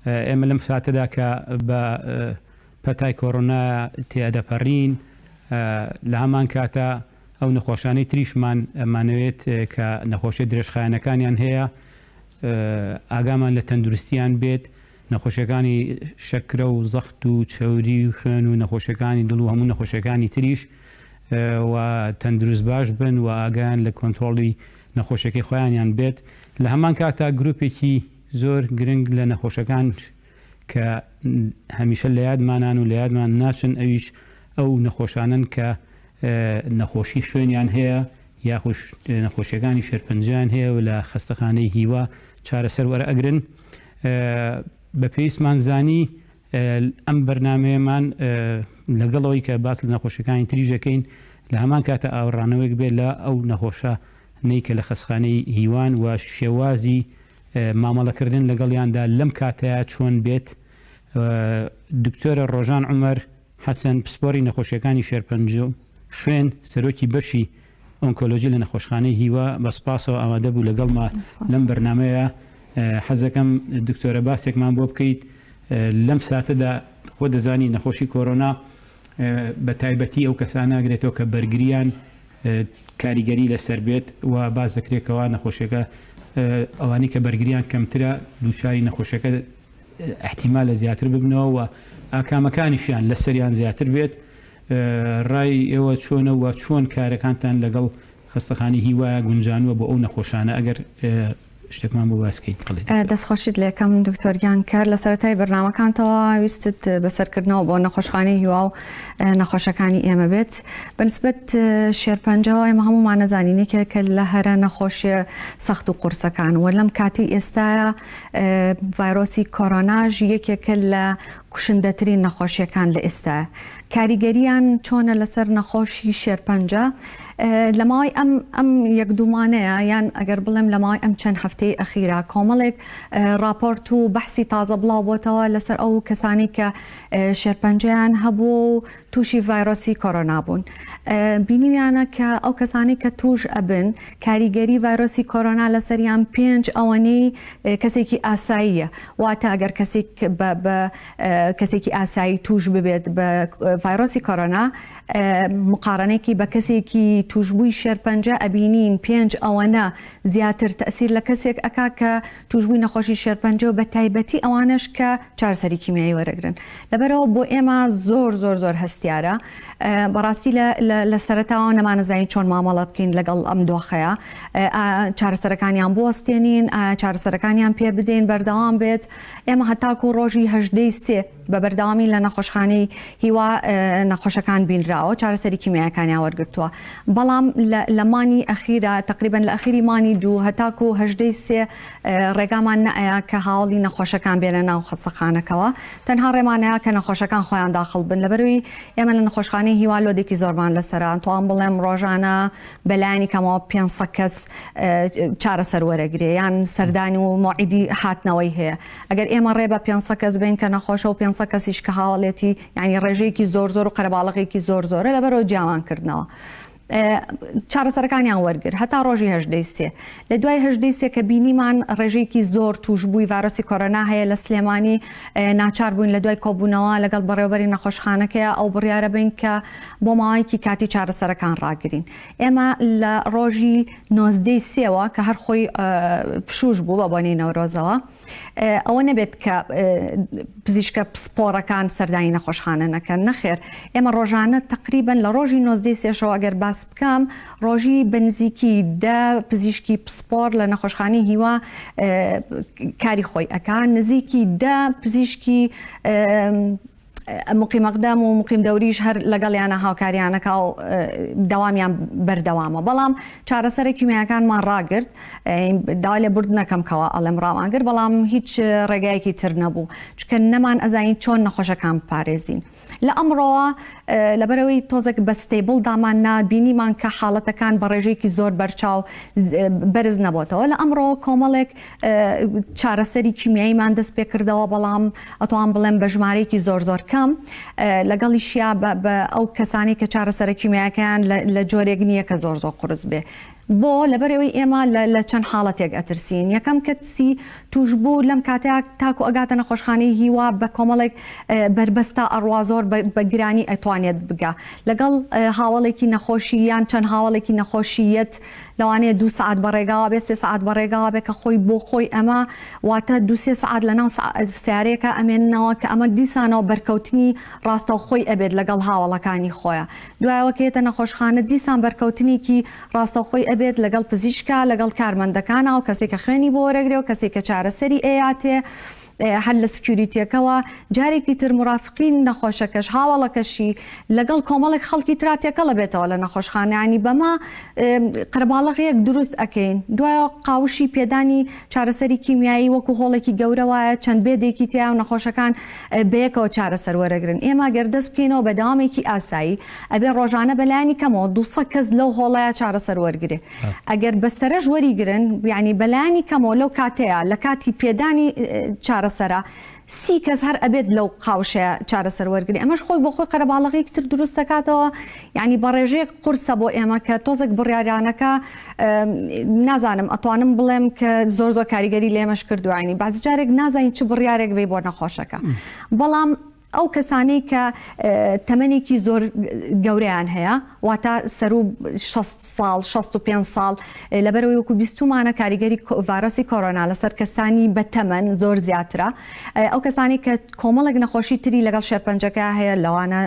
ئێمە لەم ساتەدا کە بە پەتای کۆرۆنا تێدەپەرین لە هەمان کاتا ئەو نەخۆشانەی تریشمان ئەمانەوێت کە نەخۆشیە درێژخایەنەکانیان هەیە ئاگامان لە تەندروستیان بێت نەخۆشیەکانی شەکرە و زەخت و چەوری و خوێن و نەخۆشیەکانی دڵ و هەموو نەخۆشیەکانی تریش و تەندروست باش بن و ئاگایان لە کۆنترۆڵی نەخۆشیەکەی خۆیانیان بێت لە هەمان کاتا گروپێکی زۆر گرنگ لە نەخۆشەکان کە هەمیشە لە یادمانان و لە یادمان ناچن ئەویش ئەو نەخۆشانەن کە نەخۆشی خوێنیان هەیە یاخوش نەخۆشیەکانی شێرپەنجەیان هەیە و لە خەستەخانەی هیوا چارەسەر وەرئەگرن بە پێویستمان زانی ئەم بەرنمەیەمان لەگەڵەوەی کە باس لە نەخۆشیەکانی تریش دەکەین لە هەمان کاتە ئاوڕانەوەیەک بێت لە ئەو نەخۆشە نەی کە لە خەستخانەی هیوان و شێوازی مامەڵەکردن لەگەڵیاندا لەم کاتەیا چۆن بێت دکتۆرە ڕۆژان عومەر حەسەن پسپۆری نەخۆشیەکانی شێرپەنجە و خوێن سەرۆکی بەشی ئۆنکۆلۆژی لە نەخۆشخانەی هیوا بە سپاسەوە ئامادە بوو لەگەڵما لەم بەرنمەیە حەزەکەم دکتۆرە باسێکمان بۆ بکەیت لەم ساتەدا خۆ دەزانی نەخۆشی کۆرۆنا بە تایبەتی ئەو کەسانە ئەگرێتەوە کە بەرگریان کاریگەری لەسەر بێت و باس دەکرێت کەوا نەخۆشیەکە ئەوانەی کە بەرگریان کەمترە دووچاری نەخۆشیەکە احتیمالە زیاتر ببنەوە و ئاکامەکانیشیان لەسەریان زیاتر بێت ڕای ئێوە چۆنە و چۆن کارەکانتان لەگەڵ خەستەخانەی هیوایە گونجانووە بۆ ئەو نەخۆشانە ئەگەر شتێکمان بۆ باس کەیت بەڵێ. دەستخۆشیت لێکەم دکتۆر گیان کار لە سەرەتای بەرنامەکانتەوە ویستت بەسەرکردنەوە بۆ نەخۆشخانەی هیوا و نەخۆشەکانی ئێمە بێت بەنسبەت شێرپەنجەوە ئێمە هەموومان نەزانین یەکێکە لە هەرە نەخۆشیە سەخت و قورسەکان و لەم کاتی ئێستاە ڤایرۆسی کۆرۆناش یەکێکە لە کوشندەترین نەخۆشیەکان لە ئێستا کاریگەریان چۆنە لەسەر نەخۆشی شێرپەنجە لە ماوەی ئەم ئەم یەک دوومانەیە یان ئەگەر بڵێم لە ماوەی ئەم چەند هەفتەی ئەخیرا کۆمەڵێک ڕاپۆرت و بەحسی تازە بڵاو بۆتەوە لەسەر ئەو کەسانی کە شێرپەنجەیان هەبوو و تووشی ڤایرۆسی کۆرۆنا بوون بینیویانە کە ئەو کەسانی کە توش ئەبن کاریگەری ڤایرۆسی کۆرۆنا لەسەریان پێنج ئەوەنەی کەسێکی ئاساییە واتە ئەگەر کەسێک بە کەسێکی ئاسایی توش ببێت بە ڤایرۆسی کۆرۆنا مقارنێکی بە کەسێکی توشبووی شێرپەنجە ئەبینین پێنج ئەوەنە زیاتر تەسیر لە کەسێک ئەکا کە توشبووی نەخۆشی شێرپەنجە و بە تایبەتی ئەوانەش کە چارەسەری کیمیایی وەرەگرن لەبەرەوە بۆ ئێمە زۆر زۆر زۆر هەستیارە بەڕاستی لە سەرەتاوە نەمانەزانین چۆن مامەڵە بکەین لەگەڵ ئەم دۆخەیە چارەسەرەکانیان بوەستێنین چارەسەرەکانیان پێ بدەین بەردەوام بێت ئێمە هەتاکو ڕۆژی هەژدەی سێ بە بەردەوامی لە نەخۆشخانەی هیوا نەخۆشەکان بینراوە چارەسەری کیمیایەکانیان وەرگرتووە بەڵام لە مانی ئەخیرا تقریبا لە ئەخیری مانی دوو هەتاکو هەژدەی سێ ڕێگامان نەئەیا کە هاوڵی نەخۆشەکان بێنە ناو خەستەخانەکەوە تەنها ڕێمانەیە کە نەخۆشەکان خۆیان داخڵ بن لەبەروی ئێمە لە نەخۆشخانەی هیوا لۆدێکی زۆرمان لەسەرە توان بڵێم ڕۆژانە بەلایەنی کەمەوە 500 کەس چارەسەر وەرەگرێ یان سەردانی و مۆعیدی هاتنەوەی هەیە ئەگەر ئێمە ڕێ بە 500 کەس بین کە نەخۆشە و 500 کەسیش کە هاوڵێتی یعنی ڕێژەیەکی زۆر زۆر و قەرەباڵغێکی زۆر زۆرە لەبەرەوە جیاوان کردنەوە. چارەسەرەکانیان وەرگر هەتا ڕۆژی هەژدەی سێ لە دوای هەژدەی سێ کە بینیمان ڕێژەیەکی زۆر توشبووی ڤایرۆسی کۆرۆنا هەیە لە سلێمانی ناچار بووین لە دوای کۆبوونەوە لەگەڵ بەڕێوەبەری نەخۆشخانەکەی ئەو بڕیارە بین کە بۆ ماوەیەکی کاتی چارەسەرەکان ڕاگرین ئێمە لە ڕۆژی نۆزدەی سێوە کە هەر خۆی پشوش بوو بە بۆنەی نەورۆزەوە ئەوە نەبێت کە پزیشکە پسپۆڕەکان سەردانی نەخۆشخانە نەکەن نەخێر ئێمە ڕۆژانە تقریبن لە ڕۆژی نۆزدەی سێشەوە ئەگەر باس بکەم ڕۆژی بەنزیکی دە پزیشکی پسپۆر لە نەخۆشخانەی هیوا کاری خۆی ئەکا نزیکی دە پزیشکی مقیم اقدام و مقیم دەوریش هەر لەگەڵیانە هاوکاریانەکە و دەوامیان بەردەوامە بەڵام چارەسەرە کیمیاکانمان ڕاگرت داوا لێ برد نەکەم کەوا ئەڵێم ڕاوانگر بەڵام هیچ ڕێگایەکی تر نەبوو چکە نەمان ئەزانین چۆن نەخۆشەکان بپارێزین. لە ئەمڕۆوە لەبەرئەوەی تۆزێک بە stable دامان نا بینیمان کە حاڵەتەکان بە ڕێژەیەکی زۆر بەرچاو بەرز نەبۆتەوە لە ئەمڕۆ کۆمەڵێک چارەسەری کیمیاییمان دەست پێکردەوە بەڵام ئەتوان بڵێم بە ژمارەیەکی زۆر زۆر کەم لەگەڵیشیا بە ئەو کەسانی کە چارەسەرە کیمیایەکەیان لە جۆرێک نییە کە زۆر زۆر قورس بێ. بۆ؟ لەبەرئەوەی ئێمە لە چەند حاڵەتێک ئەترسین، یەکەم کەسی توشبوو لەم کاتەیا تاکو ئەگاتە نەخۆشخانەی هیوا بە کۆمەڵێک بەربەستا ئەڕوا زۆر بە گرانی ئەتوانێت بگا لەگەڵ هاوەڵێکی نەخۆشی یان چەند هاوەڵێکی نەخۆشی یەت لەوانەیە دوو سەعات بە ڕێگاوە بێ سێ سەعات بە ڕێگاوە بێ کە خۆی بۆ خۆی ئەمە واتە دوو سێ سەعات لەناو سەیارەیەکا ئەمێننەوە کە ئەمە دیسانەوە بەرکەوتنی ڕاستەوخۆی ئەبێت لەگەڵ هاوەڵەکانی خۆیا. دوایەوە کە یەتە نەخۆشخانە دیسان بەرکەوتنێکی ڕاستەوخۆی ئەبێت لەگەڵ پزیشکا، لەگەڵ کارمەندەکانا و کەسێک کە خوێنی بۆ وەرەگرێ و کەسێک کە چارەسەری ئەیاتێ هەر لە security یەکەوە جارێکی تر مرافقین نەخۆشەکەش هاوەڵەکەشی لەگەڵ کۆمەڵێک خەڵکی ترا تێکەڵ ئەبێتەوە لە نەخۆشخانە یانی بەمە قەرەباڵغیەک دروست ئەکەین دوایەوە قاوشی پێدانی چارەسەری کیمیایی وەکو هۆڵێکی گەورە وایە چەند bed ێکی تیایە و نەخۆشەکان بەیەکەوە چارەسەر وەرەگرن. ئێمە گەر دەست بکەینەوە بە دەوامێکی ئاسایی ئەبێ ڕۆژانە بەلایەنی کەمەوە 200 کەس لەو هۆڵەیا چارەسەر وەرگرێ. ئەگەر بە سەرەش وەریگرن یانی بەلایەنی کەمەوە لەو کاتەیا لە کاتی پێدانی چارەسەرا 30 کەس هەر ئەبێت لەو قاوشەیا چارەسەر وەرگرێ. ئەمەش خۆی بۆ خۆی قەرەباڵغییەکی تر دروست دەکاتەوە. یانی بە ڕێژەیەک قورسە بۆ ئێمە کە تۆزێک بڕیارانەکە نازانم ئەتوانم بڵێم کە زۆر زۆر کاریگەری لێمەش کردووە ینی باز جارێک نازانین چ بڕیارێک بی بۆ نەخۆشەکە بەڵام ئەو کەسانەی کە تەمەنێکی زۆر گەورەیان هەیە واتە سەرو 6 ساڵ 65 ساڵ لەبەرەوەی وەکو بیستومانە کاریگەری ڤایرۆسی کۆرۆنا لەسەر کەسانی بەتەمەن زۆر زیاترە ئەو کەسانی کە کۆمەڵێک نەخۆشی تری لەگەڵ شێرپەنجەکە هەیە لەوانە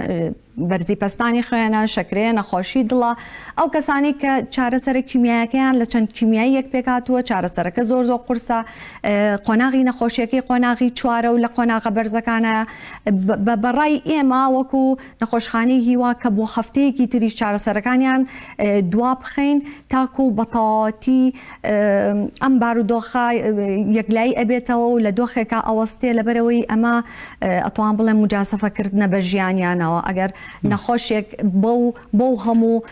بەرزی پەستانی خوێنە، شەکرەیە، نەخۆشی دڵە، ئەو کەسانەی کە چارەسەرە کیمیایەکەیان لە چەند کیمیاییەک پێکهاتووە، چارەسەرەکە زۆر زۆر قورسە، قۆناغی نەخۆشیەکەی قۆناغی چوارە و لە قۆناغە بەرزەکانە، بە ڕای ئێمە وەکو نەخۆشخانەی هیوا کە بۆ هەفتەیەکی تریش چارەسەرەکانیان دوا بخەین تاکو بە تەواوەتی ئەم بارودۆخە یەکلایی ئەبێتەوە و لە دۆخێکا ئەوەستێ لەبەرئەوەی ئەمە ئەتوان بڵێم موجازەفە کردنە بە ژیانیانەوە ئەگەر نەخۆشێک بەو بەو هەموو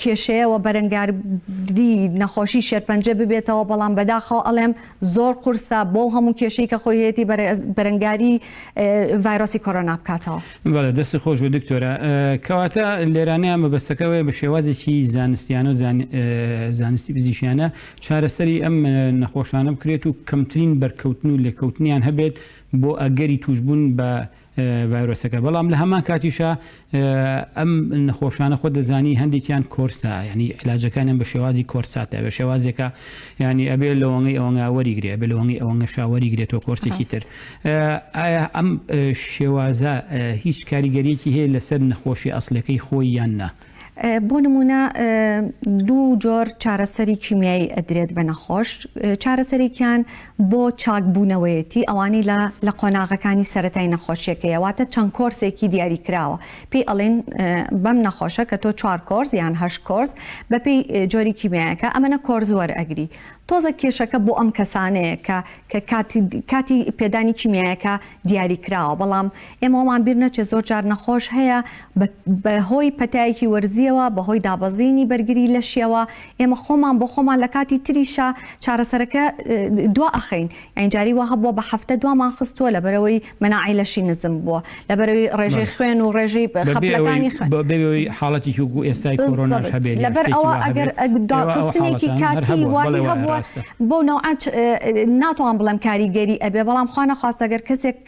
کێشەیەوە بەرەنگاری نەخۆشی شێرپەنجە ببێتەوە بەڵام بەداخەوە ئەڵێم زۆر قورسە بەو هەموو کێشەی کە خۆی هەیەتی بەرەنگاری ڤایرۆسی کۆرۆنا بکاتەوە. بەڵێ دەستت خۆش بێت دکتۆرە. کەواتە لێرانەیە مەبەستەکە ئەوەیە بە شێوازێکی زانستیانە و زانستی پزیشکیانە چارەسەری ئەم نەخۆشانە بکرێت و کەمترین بەرکەوتن و لێکەوتنیان هەبێت بۆ ئەگەری تووشبوون بە ڤایرۆسەکە بەڵام لە هەمان کاتیشا ئەم نەخۆشانە خۆت دەزانی هەندێکیان کۆرسە ینی علاجەکانیان بە شێوازی کۆرساتە بە شێوازێکە ینی ئەبێ لەوەنگەی ئەوەنگا وەریگرێ ئەبێ لەوەنگەی ئەوەنگە شاوەریگرێتەوە کۆرسێکی تر ئایا ئەم شێوازە هیچ کاریگەریەکی هەیە لەسەر نەخۆشی ئەسلەکەی خۆی یان نا؟ بۆ نموونە دوو جۆر چارەسەری کیمیایی ئەدرێت بە نەخۆش، چارەسەرێکیان بۆ چاکبوونەوەیەتی ئەوانەی لە لە قۆناغەکانی سەرەتای نەخۆشیەکەیە واتە چەند کۆرسێکی دیاری کراوە پێی ئەڵێن بەم نەخۆشە کە تۆ چوار کۆرس یان هەشت کۆرس بەپێی جۆری کیمیایەکە ئەمەنە کۆرس وەرئەگری تۆزێک کێشەکە بۆ ئەم کەسانەیە کە کە کاتی کاتی پێدانی کیمیایەکە دیاری کراوە بەڵام ئێمە وامان بیر نەچێت زۆر جار نەخۆش هەیە بە هۆی پەتایەکی وەرزیەوە بە هۆی دابەزینی بەرگری لەشیەوە ئێمە خۆمان بۆ خۆمان لە کاتی تریشا چارەسەرەکە دوا ئەخەین یانی جاری وا هەبووە بە هەفتە دوامان خستووە لەبەرئەوەی مەناعەی لەشی نزم بووە لەبەرئەوەی ڕێژەی خوێن و ڕێژەی خەپلەکانی خوێن بەبێ ئەوەی حاڵەتێکی وەکو ئێستای کۆرۆناش هەبێت یان لەبەر شتێکی ئەوە وا ئەگەر هەبێت ئێوە ئەو دواخستنێکی حاڵەتانە هەر کاتی هەبووە وای بەڵێ وایە هەبووە ڕاستە. بەو نەوعە ناتوانم بڵێم کاریگەری ئەبێ بەڵام خوا نەخواستە گەر کەسێک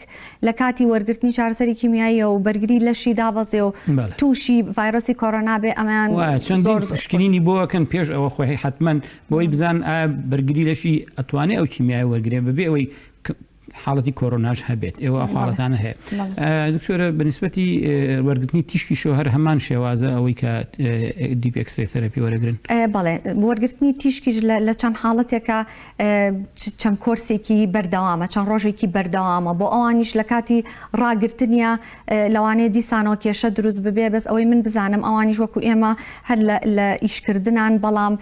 لە کاتی وەرگرتنی چارەسەری کیمیاییە و بەرگری لەشی دابەزێ و تووشی ڤایرۆسی کۆرۆنا بێ ئەمەیان وایە چەندین زۆر زۆر قورسە. پشکنینی بۆ ئەکەن پێش ئەوە خۆی حەتمەن بۆی بزان ئایا بەرگری لەشی ئەتوانێ ئەو کیمیایە وەرگرێ بەبێ ئەوەی حاڵەتی کۆرۆناش هەبێت ئێوە ئەو حاڵەتانە هەیە دکتۆرە بەنسبەتی وەرگرتنی تیشکی شۆ هەر هەمان شێوازە ئەوەی کە deep X-ray therapy وەرەگرن بەڵێ وەرگرتنی تیشکیش لە چەند حاڵەتێکە چەند کۆرسێکی بەردەوامە چەند ڕۆژێکی بەردەوامە بۆ ئەوانیش لە کاتی ڕاگرتنیە لەوانەیە دیسانەوە کێشە دروست ببێ بەس ئەوەی من بزانم ئەوانیش وەکو ئێمە هەر لە ئیشکردنان بەڵام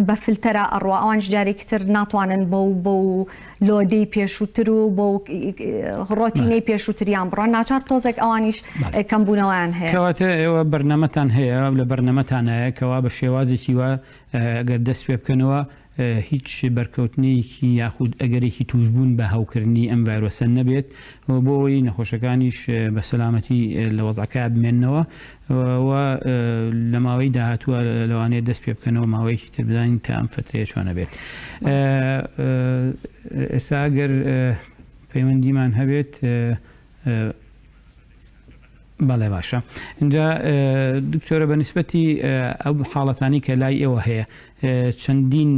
بە فلتەرا ئەڕوا ئەوانیش جارێکی تر ناتوانن بەو بەو لۆدەی پێشووتر و بەو ڕۆتینەی پێشووتریان بڕۆن ناچار تۆزێک ئەوانیش کەمبوونەوەیان هەیە. کەواتە ئێوە بەرنامەتان هەیە لە بەرنامەتانایە کەوا بە شێوازێکی وا گەر دەست پێ بکەنەوە. هیچ بەرکەوتنێکی یاخود ئەگەرێکی تووشبوون بە هەوکردنی ئەم ڤایرۆسە نەبێت و بۆ ئەوەی نەخۆشەکانیش بە سەلامەتی لە وەزعەکە بمێننەوە و لە ماوەی داهاتووە لەوانەیە دەست پێ بکەنەوە ماوەیەکی تر بزانین تا ئەم فترەیە چۆنە بێت. ئێستا ئەگەر پەیوەندیمان هەبێت بەڵێ باشە اینجا دکتۆرە بە نسبەتی ئەو حاڵەتانی کە لای ئێوە هەیە چەندین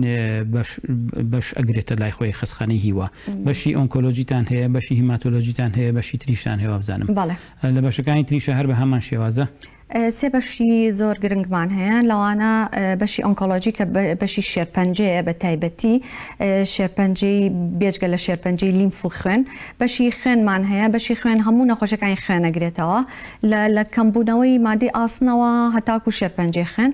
بەش ئەگرێتە لای خۆی خەسخانەی هیوا بەشی ئۆنکۆلۆژیتان هەیە بەشی هیماتۆلۆژیتان هەیە بەشی تریشتان هەیە بزانم لە بەشەکانی تریشە هەر بە هەمان شێوازە سێ بەشی زۆر گرنگمان هەیە لەوانە بەشی ئۆنکۆلۆژی کە بەشی شێرپەنجەیە بە تایبەتی شێرپەنجەی بێجگە لە شێرپەنجەی لیمف و خوێن بەشی خوێنمان هەیە بەشی خوێن هەموو نەخۆشەکانی خوێن ئەگرێتەوە لە لە کەمبوونەوەی مادەی ئاسنەوە هەتاکو شێرپەنجەی خوێن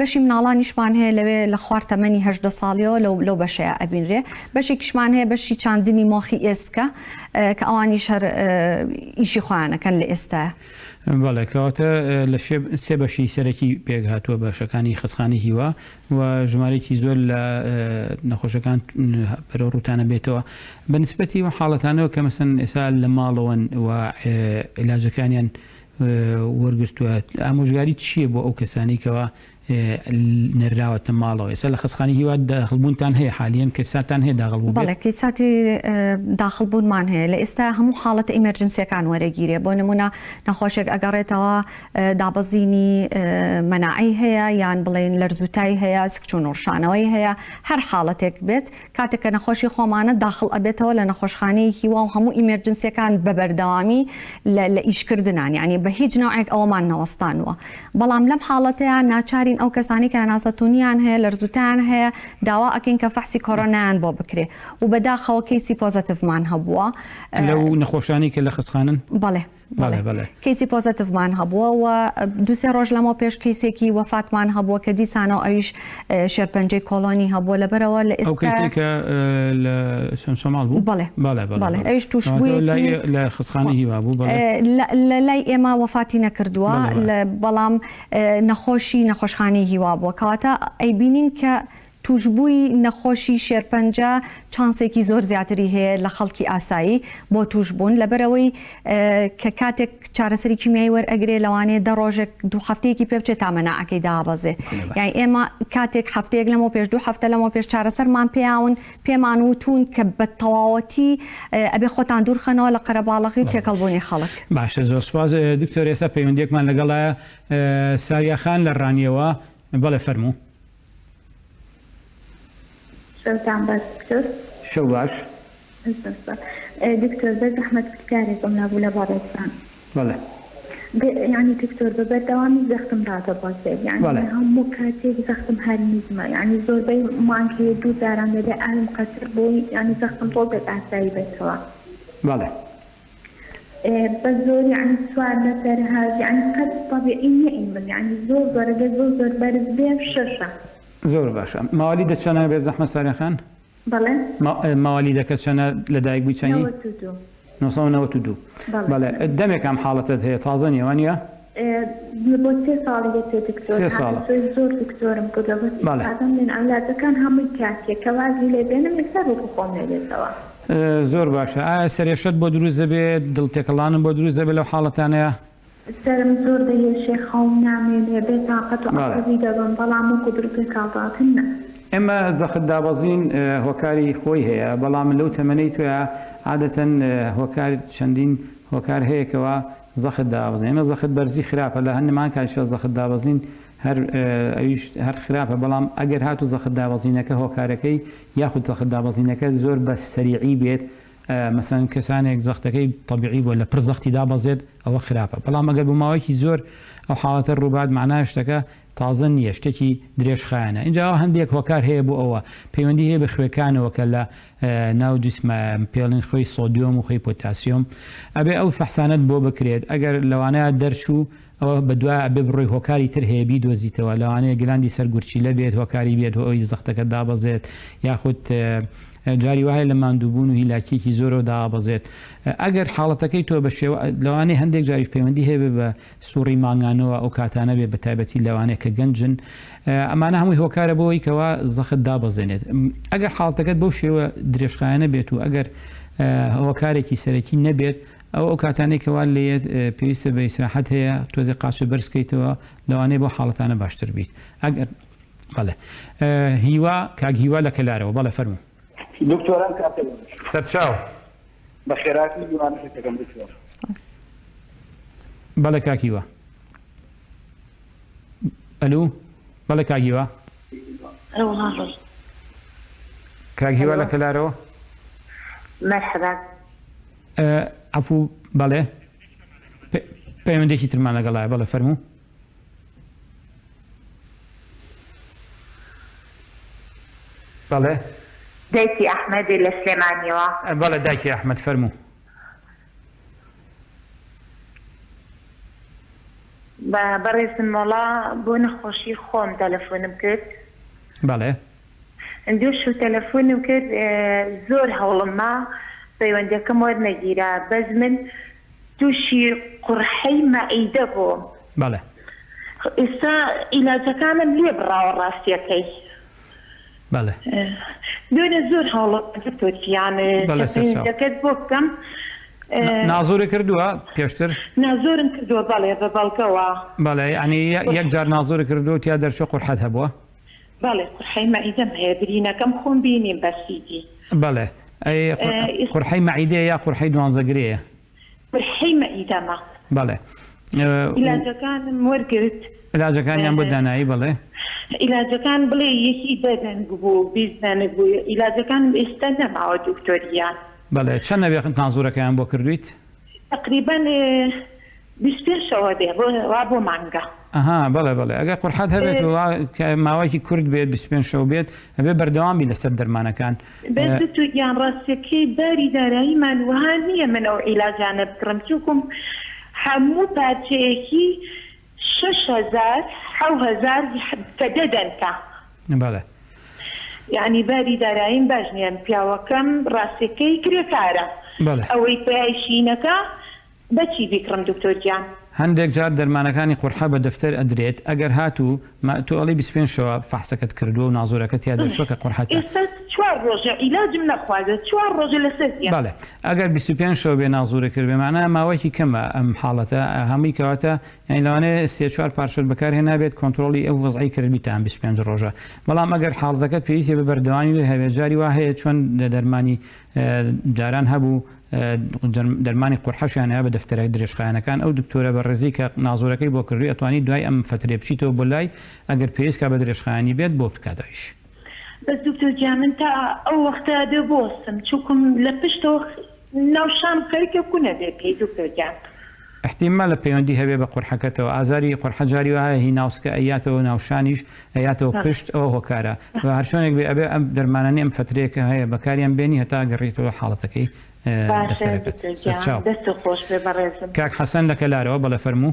بەشی مناڵانیشمان هەیە لەوێ لە خوار تەمەنی 18 ساڵیەوە لەو لەو بەشەیە ئەبینرێ بەشێکیشمان هەیە بەشی چاندنی مۆخی ئێسکە کە ئەوانیش هەر ئیشی خۆیانەکەن لە ئێستا. بەڵێ کەواتە لە سێ بەشی سەرەکی پێکهاتووە بەشەکانی خەستخانەی هیوا و ژمارەیەکی زۆر لە نەخۆشەکان بەرەو ڕووتانە بێتەوە بە نسبەتی و حاڵەتانەوە کە مەسەن ئێستا لە ماڵەوەن و عیلاجەکانیان وەرگرتووە ئامۆژگاری چییە بۆ ئەو کەسانی کەوا نێرراوەتە ماڵەوە ئێستا لە خەستخانەی هیوا داخڵبوونتان هەیە حالیەن کەساتان هەیە داخڵ بوو بەڵێ کەیساتی داخڵبوونمان هەیە لە ئێستا هەموو حاڵەتە emergency یەکان وەرەگیرێ بۆ نمونە نەخۆشێک ئەگەڕێتەوە دابەزینی مەناعەی هەیە یان بڵێن لەرزوتای هەیە سکچون و ڕشانەوەی هەیە هەر حاڵەتێک بێت کاتێک کە نەخۆشی خۆمانە داخڵ ئەبێتەوە لە نەخۆشخانەی هیوا و هەموو emergency یەکان بە بەردەوامی لە ئیشکردنان یعنی بە هیچ نەوعێک ئەوەمان نەوەستانوە بەڵام لەم حاڵەتەیا ناچارین ئەو کەسانەی کە هەناسەتونیان هەیە لەرزوتایان هەیە داوا ئەکەین کە فەحسی کۆرۆنایان بۆ بکرێ و بەداخەوە کەیسی positive مان هەبووە. لەو نەخۆشانەی کە لە خەستخانەن؟ بەڵێ. بەڵێ بەڵێ. کەیسی positive مان هەبووە و دوو سێ ڕۆژ لەمەو پێش کەیسێکی وەفاتمان هەبووە کە دیسانەوە ئەویش شێرپەنجەی کۆڵۆنی هەبووە لەبەرەوە لە ئێستا ئەو کەیسەی کە لە چەمچەماڵ بوو؟ بەڵێ بەڵێ بەڵێ ئەویش تووشبوویەکی لە خەستخانەی هیوا بوو بەڵێ لە لای ئێمە وەفاتی نەکردووە بەڵام نەخۆشی نەخۆشخانەی هیوا بووە کەواتە ئەیبینین کە تووشبووی نەخۆشی شێرپەنجە چانسێکی زۆر زیاتری هەیە لە خەڵکی ئاسایی بۆ تووشبوون لەبەرئەوەی کە کاتێک چارەسەری کیمیایی وەرئەگرێ لەوانەیە دە ڕۆژێک دوو هەفتەیەکی پێ بچێت تا مەناعەکەی دابەزێ یانی ئێمە کاتێک هەفتەیەک لەمەو پێش دوو هەفتە لەمەو پێش چارەسەرمان پێیاون پێمان وتوون کە بە تەواوەتی ئەبێ خۆتان دوورخەنەوە لە قەرەباڵەغی و تێکەڵبوونی خەڵک. باشە زۆر سوپاس دکتۆر ئێستا پەیوەندیەکمان لەگەڵایە ساریا خان لە ڕانیەوە بەڵێ فەرموو. شەوتان باش دکتۆر. شەو باش. زۆر سوپاس دکتۆر بێ زەحمەت پرسیارێکم هەبوو لە بەڕێزتان. بەڵێ. یانی دکتۆر بە بەردەوامی زەختم ڕادەبەزێت یانی هەموو کاتێک زەختم هەر نزمە یانی زۆربەی مانگ هەیە دوو جاران دەبێ ئاوم قەتر بۆی یانی زەختم تۆزێک ئاسایی بێتەوە. بەڵێ. بە زۆر یانی چوار لەسەر هەشت یانی قەت تەبیعی نیە ئی من یانی زۆر زۆر ئەگەر زۆر زۆر بەرز بێ شەشە. زۆر باشە موالیدت چەنە بێ زەحمەت ساریا خان؟ بەڵێ. موالیدەکە چەنە لەدایک بووی چەنی؟ 92. 992 بەڵێ دەمێک ئەم حاڵەتەت هەیە تازە نیە وانیە؟ بۆ سێ ساڵی دەچێ دکتۆر سێ ساڵە هاتوچۆی زۆر دکتۆرم کردوە بەس بەڵێ. ئیستادەم لێن عیلاجەکان هەمووی کاتیە کە وازی لێ بێنم یەکسەر وەکو خۆم لێ دێتەوە. زۆر باشە ئایا سەرێشەت بۆ دروست دەبێت دڵ تێکەڵانت بۆ دروست دەبێت لەو حاڵەتانەیا؟ سەرم زۆر دەیەشێ خەوم نامێنێ بێ تاقەت و بەڵێ. عەسەبی دەبم بەڵام وەکو دڵتێکەڵداتن نا. ئێمە جەخت دابەزین هۆکاری خۆی هەیە بەڵام لەو تەمەنەی تۆیا عادەتەن هۆکار چەندین هۆکار هەیە کەوا زەخت دابەزین ئێمە زەخت بەرزی خراپە لە هەنمان کاتیشا زەخت دابەزین هەر ئەویش هەر خراپە بەڵام ئەگەر هاتوو زەخت دابەزینەکە هۆکارەکەی یاخود زەخت دابەزینەکە زۆر بە سەریعی بێت مەسەلەن کەسانێک زەختەکەی تەبیعی بووە لە پڕ زەختی دابەزێت ئەوە خراپە بەڵام ئەگەر بۆ ماوەیەکی زۆر ئەو حاڵەتە ڕووبات مەعنای شتەکە تازە نییە شتێکی درێژخایەنە ئینجا هەندێک هۆکار هەیە بۆ ئەوە پەیوەندی هەیە بە خوێکانەوە کە لە ناو جسمە پێڵین خوێی سۆدیۆم و خوێی پۆتاسیۆم ئەبێ ئەو فەحسانەت بۆ بکرێت ئەگەر لەوانەیە دەرچوو ئەوە بەدوای ئەبێ بڕۆی هۆکاری تر هەیە بیدۆزیتەوە لەوانەیە گلاندی سەر گورچیلە بێت هۆکاری بێت هۆ ئەوی زەختەکە دابەزێت یاخود. جاری وایە لە ماندووبوون و هیلاکیەکی زۆرەوە دابەزێت. ئەگەر حاڵەتەکەی تۆ بە شێوە لەوانەیە هەندێک جاریش پەیوەندی هەبێ بە سوڕی مانگانەوە ئەو کاتانە بێ بە تایبەتی لەوانەیە کە گەنجن ئەمانە هەمووی هۆکارە بۆ ئەوەی کەوا زەخت دابەزێنێت ئەگەر حاڵەتەکەت بەو شێوە درێژخایەنە بێت و ئەگەر هۆکارێکی سەرەکی نەبێت ئەو ئەو کاتانەی کەوا لێت پێویستە بە ئیسراحەت هەیە تۆزێ قاچە بەرز کەیتەوە لەوانەیە بۆ حاڵەتانە باشتر بیت ئەگەر بەڵێ هیوا کاک هیوا لە کەلارەوە بەڵێ فەرموو. دکتۆر ئەم کاتە باش. سەرچاو. بەخێرهاتنی میوانەکەت دەکەم دکتۆر. سپاس. بەڵێ کاک هیوا. ئەلو بەڵێ کاک هیوا. کاک هیوا لە کەلارەوە. مەرحەبا. عەفوو بەڵێ پەیوەندێکی ترمان لەگەڵایە بەڵێ فەرموو. بەڵێ. دایکی ئەحمەد لە سلێمانیەوە. بەڵێ دایکی ئەحمەد فەرموو. بەڕێزم وەڵا بۆ نەخۆشی خۆم تەلەفۆنم کرد. بەڵێ. دوو شو تەلەفۆنم کرد زۆر هەوڵم ما پەیوەندیەکەم وەرنەگیرا بەس من توشی قوڕحەی مەعیدە بووم. بەڵێ. ئێستا عیلاجەکانم لێ بڕاوە ڕاستیەکەی. بەڵێ. دوێنێ زۆر هەوڵم دکتۆر گیان بەڵێ سەرچاو. پەیوەندیەکەت بۆ بکەم. نازۆرت کردووە پێشتر؟ نازۆرم کردووە بەڵێ بە بەڵگەوە. بەڵێ یانی یەک جار نازۆرت کردووە و تیا دەرچووە قورحەت هەبووە؟ بەڵێ قورحەی مەعیدەم هەیە برینەکەم خۆم بینیم بە سیدی. بەڵێ ئەی قورحەی مەعیدەیە یا قورحەی دوانزەگرێیە؟ قورحەی مەعیدەمە. بەڵێ. عیلاجەکانم وەرگرت. عیلاجەکانیان بۆ دانایی بەڵێ. عیلاجەکان بڵێ یەکی دە دەنگ بوو 20 دەنگ بوو عیلاجەکانم ئێستا نەماوە دکتۆر گیان. بەڵێ چەند نەبێ نازورەکەیان بۆ کردویت؟ تەقریبەن 25 شەوە بێ بۆ وا بۆ مانگە. ئەها بەڵێ بەڵێ ئەگەر قورحەت هەبێت و وا ماوەیەکی کورت بێت 25 شەو بێت ئەبێ بەردەوام بی لەسەر دەرمانەکان. بەس دکتۆر گیان ڕاستیەکەی باری داراییمان وەها نیە من ئەو عیلاجانە بکڕم چونکم هەموو پارچەیەکی 6000 7000 کە دە دەنکە. بەڵێ. یەعنی باری داراییم باش نیە پیاوەکەم ڕاستیەکەی کرێکارە بەڵێ. ئەوەی پەیایشی نەکا بەچی بیکڕم دکتۆر گیان. هەندێک جار دەرمانەکانی قورحە بە دەفتەر ئەدرێت ئەگەر هاتوو ما تۆ ئەڵێی 25 شەوە فەحسەکەت کردووە و نازۆرەکە تیا دەرچووە کە قورحەتە. ئێستا چوار ڕۆژە عیلاجم نەخواردوە چوار ڕۆژە لەسەر دێم. بەڵێ ئەگەر 25 شەو بێ نازورە کردبێ مەعنایا ماوەیەکی کەمە ئەم حاڵەتە هەمووی کەواتە یانی لەوانەیە سێ چوار پارچەت بەکار هێنابێت کۆنترۆڵی ئەو وەزعەی کردبی تا ئەم 25 ڕۆژە بەڵام ئەگەر حاڵەتەکەت پێویستی بە بەردەوامی هەبێت جاری وا هەیە چۆن دەرمانی جاران هەبوو دەرمانی قورحەشیان هەیە بە دەفتەرە درێژخایەنەکان ئەو دکتۆرە بەڕێزی کە نازۆرەکەی بۆ کردووی ئەتوانی دوای ئەم فەترەیە بچیتەوە بۆ لای ئەگەر پێویست کا بە درێژخایەنی بێت بۆ بکات ئەویش. بەس دکتۆر گیان من تا ئەو وەختە ئەبێ بوەستم چوکم لە پشتەوە ناو شانم خەریکە کونە بێ پێی دکتۆر گیان. ئیحتیمالە پەیوەندی هەبێ بە قورحەکەتەوە ئازاری قورحە جاری وایە هی ناوسکە ئەیاتەوە ناوشانیش ئەیاتەوە پشت ئەوە هۆکارە و هەرچۆنێک بێ ئەبێ ئەم دەرمانانەی ئەم فەترەیە کە هەیە بەکاریان بێنی هەتا گەڕیتەوە حاڵەتەکەی باشە دەفتەرەکەت دکتۆر گیان سەرچاو. دەستت خۆش بێ بەڕێزم. کاک حەسەن لە کەلارەوە بەڵێ فەرموو.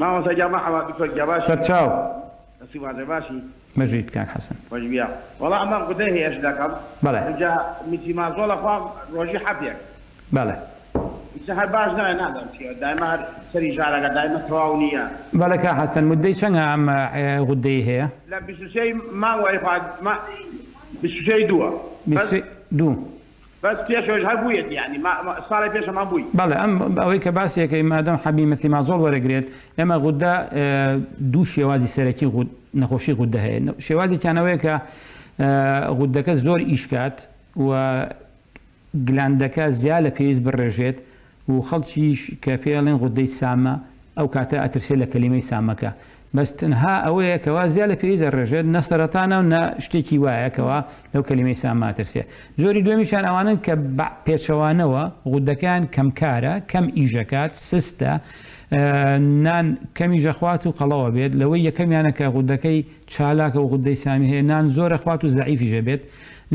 مامۆستا گیان مەرحەبا دکتۆر گیان باشی. سەرچاو. دەستی باشە باشی. بژیت کاک حەسەن. خۆش بیا وەڵا ئەمە غودەی هەیە شلەکەم بەڵێ. ئینجا میتیمازۆڵ ئەخوام ڕۆژی حەپێک. بەڵێ. ئیتر هەر باش نایە نازانم چیە دایمە هەر سەری ژارەکە دایمە تەواو نیە. بەڵێ کاک حەسەن مودەی چەنگە ئەم غودەی هەیە؟ لە 23 ی مانگ وای خوا 23 ی دووە بەس 23 دوو. بەس پێش ئەویش هەر بوویەتی یانی ساڵی پێش هەمان بووی. بەڵێ ئەم ئەوەی کە باسی ئەکەی مادەم حەبی میتیمازۆڵ وەرەگرێت ئێمە غودە دوو شێوازی سەرەکی غود نەخۆشی غودە هەیە شێوازێکیان ئەوەیە کە غودەکە زۆر ئیش کات و گلاندەکە زیا لە پێویست بڕێژێت و خەڵکیش کە پێی ئەڵێن غودەی سامە ئەو کاتە ئەترسێت لە کەلیمەی سامەکە بەس تەنها ئەوەیە کەوا زیا لە پێویست ئەڕێژێت نە سەرەتانە و نە شتێکی وایە کەوا لەو کەلیمەی سامە ئەترسێ جۆری دووەمیشیان ئەوانەن کە بە پێچەوانەوە غودەکەیان کەمکارە کەم ئیشەکات سستە نان کەمیش ئەخوات و قەڵەوە بێت لەوەی یەکەمیانە کە غودەکەی چالاکە و غودەی سامی هەیە نان زۆر ئەخوات و زەعیفیش ئەبێت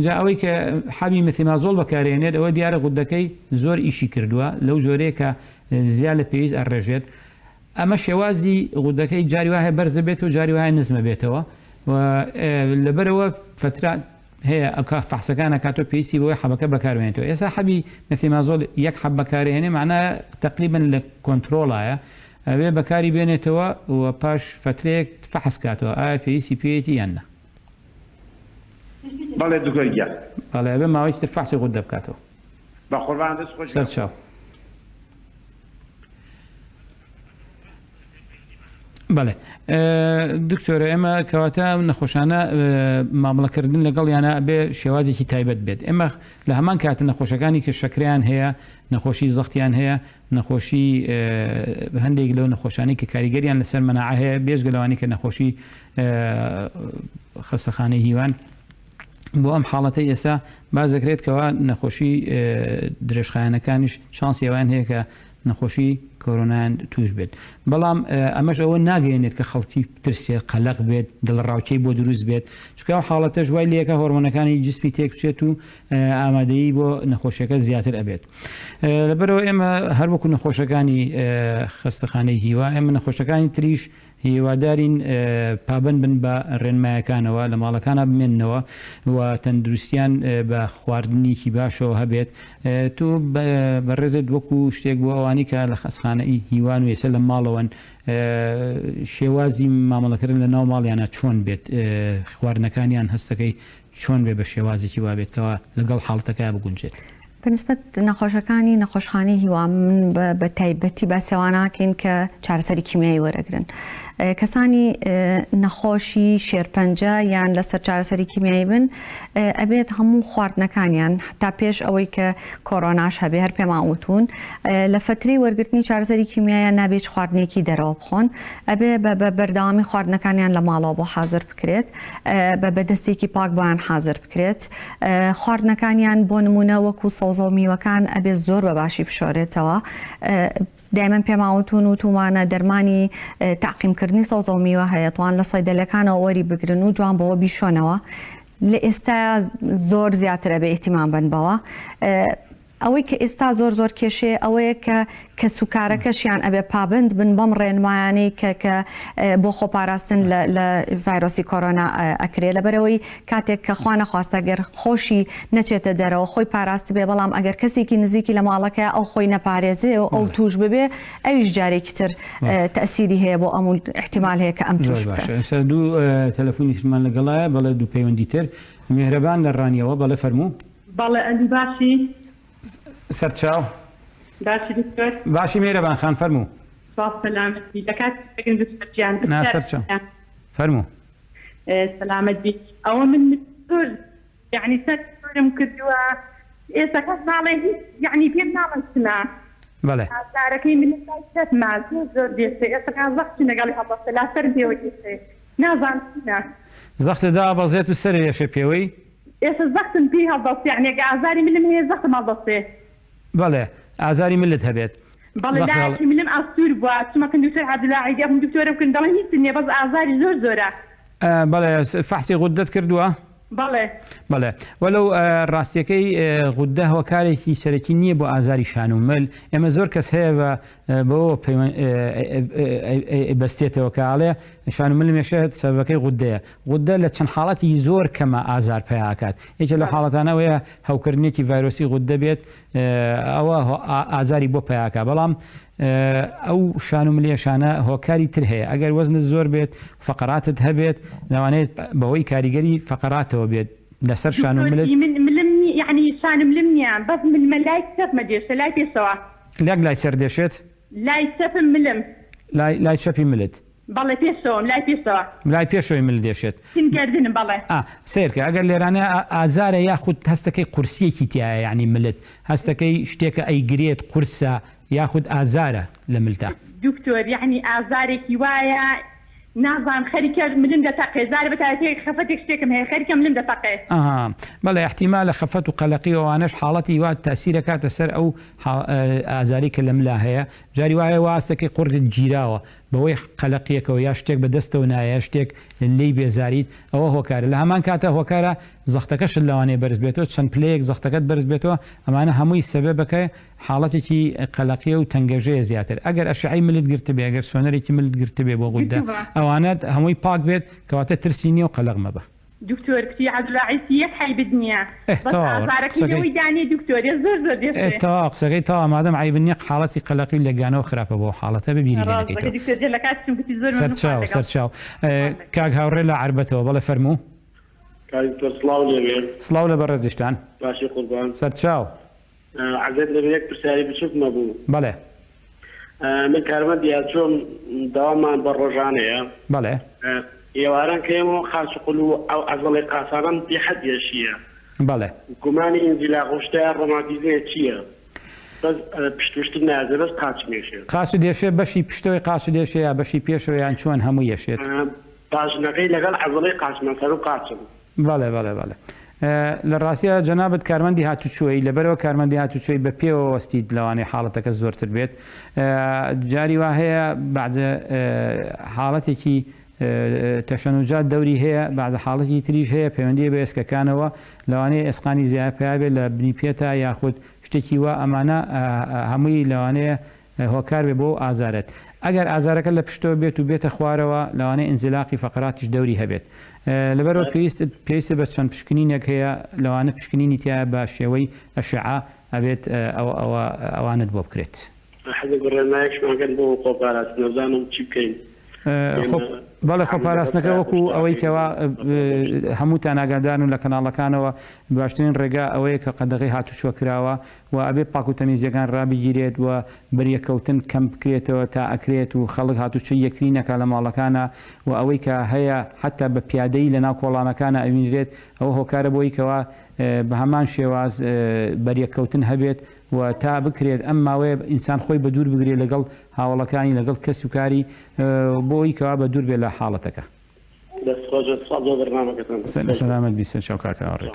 جا ئەوەی کە حەبی میتیمازۆڵ بەکارێنێت ئەوە دیارە غودەکەی زۆر ئیشی کردووە لەو جۆرەیە کە زیا لە پێویست ئەڕێژێت ئەمە شێوازی غودەکەی جاری وایە بەرزە بێتەوە جاری وایە نزمە بێتەوە و لەبەرەوە فترە هەیە ئەوکات فەحسەکان ئەکاتەوە پێویستی بەوەی حەبەکە بەکاربهێنێتەوە ئێستا حەبی methimazole یەک حەب بەکارهێنێ مەعنا تەقریبەن لە کۆنترۆڵایە ئەبێ بەکاری بێنێتەوە و پاش فەترەیەک فەحس کاتەوە ئایا پێویستی پێیەتی یان نا. بەڵێ دکتۆر گیان. بەڵێ ئەبێ ماوەیەکی تر فەحسی غودە بکاتەوە. بەقوربان دەست خۆش سەر چاو. بەڵێ دکتۆرە ئێمە کەواتە ئەم نەخۆشانە مامەڵەکردن لەگەڵ یانە بێ شێوازێکی تایبەت بێت ئێمە لە هەمان کات نەخۆشەکانی کە شەکریان هەیە نەخۆشی زەختیان هەیە نەخۆشی هەندێک لەو نەخۆشانی کە کاریگەریان لەسەر مەناعە هەیە بێژگە لەوانی کە نەخۆشی خەستەخانەی هیوان بۆ ئەم حاڵەتەی ئێستا باس دەکرێت کەوا نەخۆشی درێژخایەنەکانیش شانسی ئەویان هەیە کە نەخۆشی کۆرۆنایان توش بێت بەڵام ئەمەش ئەوە ناگەیەنێت کە خەڵکی بترسێت قەلەق بێت دڵەڕاوکێی بۆ دروست بێت چونکە ئەو حاڵەتەش وای لێکە هۆرمۆنەکانی جسمی تێک بچێت و ئامادەیی بۆ نەخۆشیەکە زیاتر ئەبێت لەبەرەوە ئێمە هەروەکو نەخۆشەکانی خەستەخانەی هیوا ئێمە نەخۆشەکانی تریش هیوادارین پابەند بن بە ڕێنمایەکانەوە، لە ماڵەکانا بمێننەوە و تەندروستیان بە خواردنێکی باشەوە هەبێت. تۆ بەڕێزت وەکو شتێک بۆ ئەوانەی کە لە خەستخانەی هیوان و ئێستا لە ماڵەوەن، شێوازی مامەڵەکردن لە ناو ماڵیانا چۆن بێت؟ خواردنەکانیان هەستەکەی چۆن بێ بە شێوازێکی وا بێت کەوا لەگەڵ حاڵەتەکەیا بگونجێت؟ بە نسبەت نەخۆشەکانی نەخۆشخانەی هیوا من بە تایبەتی باسی ئەوان ناکەین کە چارەسەری کیمیایی وەرەگرن. کەسانی نەخۆشی شێرپەنجە یان لەسەر چارەسەری کیمیایی بن ئەبێت هەموو خواردنەکانیان تا پێش ئەوەی کە کۆرۆناش هەبێ هەر پێمان وتون لە فەترەی وەرگرتنی چارەسەری کیمیایان نابێت خواردنێکی دەرەوە بخۆن ئەبێ بە بەردەوامی خواردنەکانیان لە ماڵەوە بۆ حازر بکرێت بە بە دەستێکی پاک بۆیان حازر بکرێت خواردنەکانیان بۆ نمونە وەکو سەوزە و میوەکان ئەبێ زۆر بە باشی بشۆرێتەوە دایمەن پێماوتون و تومانە دەرمانی تاقیمکردنی سەوزە و میوە هەیە توان لە سەیدەلەکانەوە وەری بگرن و جوان بەوە بیشۆنەوە لە ئێستا زۆر زیاترە بێ ئیهتیمام بن بەوە ئەوەی کە ئێستا زۆر زۆر کێشەیە ئەوەیە کە کەسوکارەکەشیان ئەبێ پابەند بن بەم ڕێنمایانەی کە کە بۆ خۆپاراستن لە لە ڤایرۆسی کۆرۆنا ئەکرێ لەبەرئەوەی کاتێک کە خوا نەخواستە گەر خۆشی نەچێتە دەرەوە خۆی پاراستبێ بەڵام ئەگەر کەسێکی نزیکی لە ماڵەکەیا ئەو خۆی نەپارێزێ و ئەو توش ببێ ئەویش جارێکی تر تەئسیری هەیە بۆ ئەم و ئیحتیمال هەیە کە ئەم زۆر توش باشە بکات. ئێستا دوو تەلەفۆنی ترمان لەگەڵایە بەڵێ دوو پەیوەندی تر میهرەبان لە ڕانیەوە بەڵێ فەرموو. بەڵێ ئەندی باشی؟ سەرچاو. باشی دکتۆر؟ باشی میهرەبان خان فەرموو. سپاس سەلامەت بی لەکاتی دەگرم دکتۆر گیان نا پرسیارم سەرچاو هەیە. فەرموو. سەلامەت بی ئەوە من زۆر یەعنی سەر زۆرم کردووە ئێستا کەس ناڵێ هیچ یەعنی پێم ناڵێن چنە بەڵێ. ئازارەکەی من لای چەپمە زۆر زۆر دێشێ ئێستا زەختی لەگەڵی هەڵدەستێ لاسەرم پێوە دێشێ نازانم چنە. زەختت دابەزێت و سەرت ئێشێ پێوەی؟ ئێستا زەختم پێی هەڵدەستێ یەعنی گەر ئازاری ملم هەیە زەختم هەڵدەستێ. بەڵێ ئازاری ملت هەبێت بەڵێ زەخت هەڵ. لایەکی ملم ئەستور بوە چومە کن دکتۆر عەبدولا عیدی ئەخم دکتۆرم کن دەڵێ هیچت نیە بەس ئازاری زۆر زۆرە. بەڵێ فەحسی غودەت کردوە؟ بەڵێ. بەڵێ وەلو ڕاستیەکەی غودە هۆکارێکی سەرەکی نیە بۆ ئازاری شان و مل ئێمە زۆر کەس هەیە بە بەوە پەیوەند بەستێتەوە کە ئاڵێ شان و ملم ئێشێت سەبەبەکەی غودەیە غودە لە چەند حاڵەتی زۆر کەمە ئازار پەیا ئەکات یەکێ لەو حاڵەتانە ئەوەیە هەوکردنێکی ڤایرۆسی غودە بێت ئەوە ئازاری بۆ پەیا ئەکات بەڵام ئەو شان و ملێشانە هۆکاری تر هەیە ئەگەر وەزنت زۆر بێت فەقەراتت هەبێت لەوانەیە بەهۆی کاریگەری فەقەراتەوە بێت لەسەر شان و دکتۆر ملت ئی من ملم نی یەعنی شان و ملم نیە بەس ملمە لای چەپمە دێشێ لای پێشەوە. لەک لای سەر دێشێت؟ لای چەپم ملم. لای لای چەپی ملت. بەڵێ پێشەوەم لای پێشەوە. لای پێشەوەی مل دێشێت. کن گەردنم بەڵێ. ئا سەیرکە ئەگەر لێرانە ئازارە یاخود هەستەکەی قورسیەکی تیایە یانی ملت هەستەکەی شتێکە ئەیگرێت قورسە یاخود ئازارە لە ملتا. دکتۆر یەعنی ئازارێکی وایە نازانم خەریکە ملم دەتەقێ جارێ بەتایبەتی خەفەتێک شتێکم هەیە خەریکە ملم دەتەقێ. ئەها بەڵێ ئیحتیمالە خەفەت و قەلەقی و ئەوانەش حاڵەتی وا تەئسیر ئەکاتە سەر ئەو ئازارەی کە لە ملا هەیە جاری وا هەیە وا هەستەکەی قوڕگت گیراوە بەهۆی قەلەقیەکەوە یا شتێک بە دەستەوە نایە یا شتێک لێی بێزاریت ئەوە هۆکارە لە هەمان کاتا هۆکارە زەختەکەشت لەوانەیە بەرز بێتەوە چەند پلەیەک زەختەکەت بەرز بێتەوە ئەمانە هەمووی سەبەبەکە حاڵەتێکی قەلەقیە و تەنگەژەیە زیاتر ئەگەر ئەشعەی ملت گرتبێ ئەگەر سۆنەرێکی ملت گرتبێ بۆ غودە گرتوومە. ئەوانەت هەمووی پاک بێت کەواتە ترسی نیە و قەلەق مەبە. دکتۆر کچی عەزرائیسی یەک عەیبت نیە ئێ بەس تەواوە ئازارەکەی قسەکەی لەوەی دانیە دکتۆر ئێ زۆر زۆر ئێ دێشێ. تەواوە قسەکەی تەواوە مادەم عەیبت نیە حاڵەتی قەلەقی و لێکدانەوە خراپە بۆ حاڵەتە بێ بیری لێ ڕاست دەکەی نەکەیتەوە. دکتۆر جێ لە کاتیشم گوتی زۆر مەمنون خوات سەرچاو لەگەڵ سەرچاو خوات لەگەڵ. کاک هاوڕێ لە عەربەتەوە بەڵێ فەرموو. کاک دکتۆر سڵاو لێبێ. سڵاو لە بەڕێزیشتان. باشی قوربان. سەرچاو. عەزێت نەبێ یەک پرسیاری بچوکم هەبوو. بەڵێ. من کارمەندی هاتووم دەوامان بە ڕۆژانەیە. بەڵێ. ئێواران کە یەمەوە قاچ و قول و ئەو عەزەڵەی قاسانەم بێ حەد ئێشیە. بەڵێ. گومانی ئینزیلاق و شتە ڕۆماتیزمەیە چییە؟ بەس پشت وشتم نازێ بەس قاچم ئێشێ. قاچت ئێشێ بەشی پشتەوەی قاچت ئێشێ یا بەشی پێشەوە یان چۆن هەمووی ئێشێت؟ پاژنەکەی لەگەڵ عەزەڵەی قاچمە سەرو قاچم. بەڵێ بەڵێ بەڵێ لە ڕاستیا جەنابت کارمەندی هاتوچۆی لەبەرئەوە کارمەندی هاتوچۆی بە پێوە وەستیت لەوانەیە حاڵەتەکە زۆرتر بێت جاری وا هەیە بەعزە حاڵەتێکی تەشەنوجات دەوری هەیە بەعزە حاڵەتی تریش هەیە پەیوەندی بە ئێسکەکانەوە لەوانەیە ئێسقانی زیایە پیا بێت لە بنی پێتا یاخود شتێکی وا ئەمانە هەمووی لەوانەیە هۆکار بێت بۆ ئەو ئازارەت. ئەگەر ئازارەکە لە پشتەوە بێت و بێتە خوارەوە لەوانەیە ئینزیلاقی فەقەراتیش دەوری هەبێت. لەبەرئەوە پێویستت پێویستت بە چەند پشکنینێک هەیە لەوانە پشکنینی تیایە بە شێوەی ئەشعە ئەبێت ئەوە ئەوە ئەوانەت بۆ بکرێت. حەزم کرد ڕێنمایەکشمان کەن بۆ خۆپاراستن نەزانم چی بکەین. خۆ بەڵێ خۆپاراستنەکە وەکو ئەوەی کەوا هەمووتان ئاگادارن و لە کەناڵەکانەوە باشترین ڕێگا ئەوەیە کە قەدەغەی هاتوچۆ کراوە و ئەبێ پاک و تەمیزیەکان ڕابگیرێت و بەریەککەوتن کەم بکرێتەوە تا ئەکرێت و خەڵک هاتوچۆی یەکتری نەکا لە ماڵەکانا و ئەوەی کە هەیە حەتا بە پیادەیی لەناو کۆڵانەکانا ئەبینرێت ئەوە هۆکارە بۆی کەوا بە هەمان شێواز بەریەککەوتن هەبێت و تا بکرێت ئەم ماوەیە ئینسان خۆی بە دوور بگرێت لەگەڵ هاوەڵەکانی لەگەڵ کەس و کاری بۆ ئەوی کەوا بە دوور بێت لە حاڵەتەکە. دەست خۆش بێت سوپاس بۆ بەرنامەکەتان. سەلامەت بی سەرچاو کاکە ئاڕێ.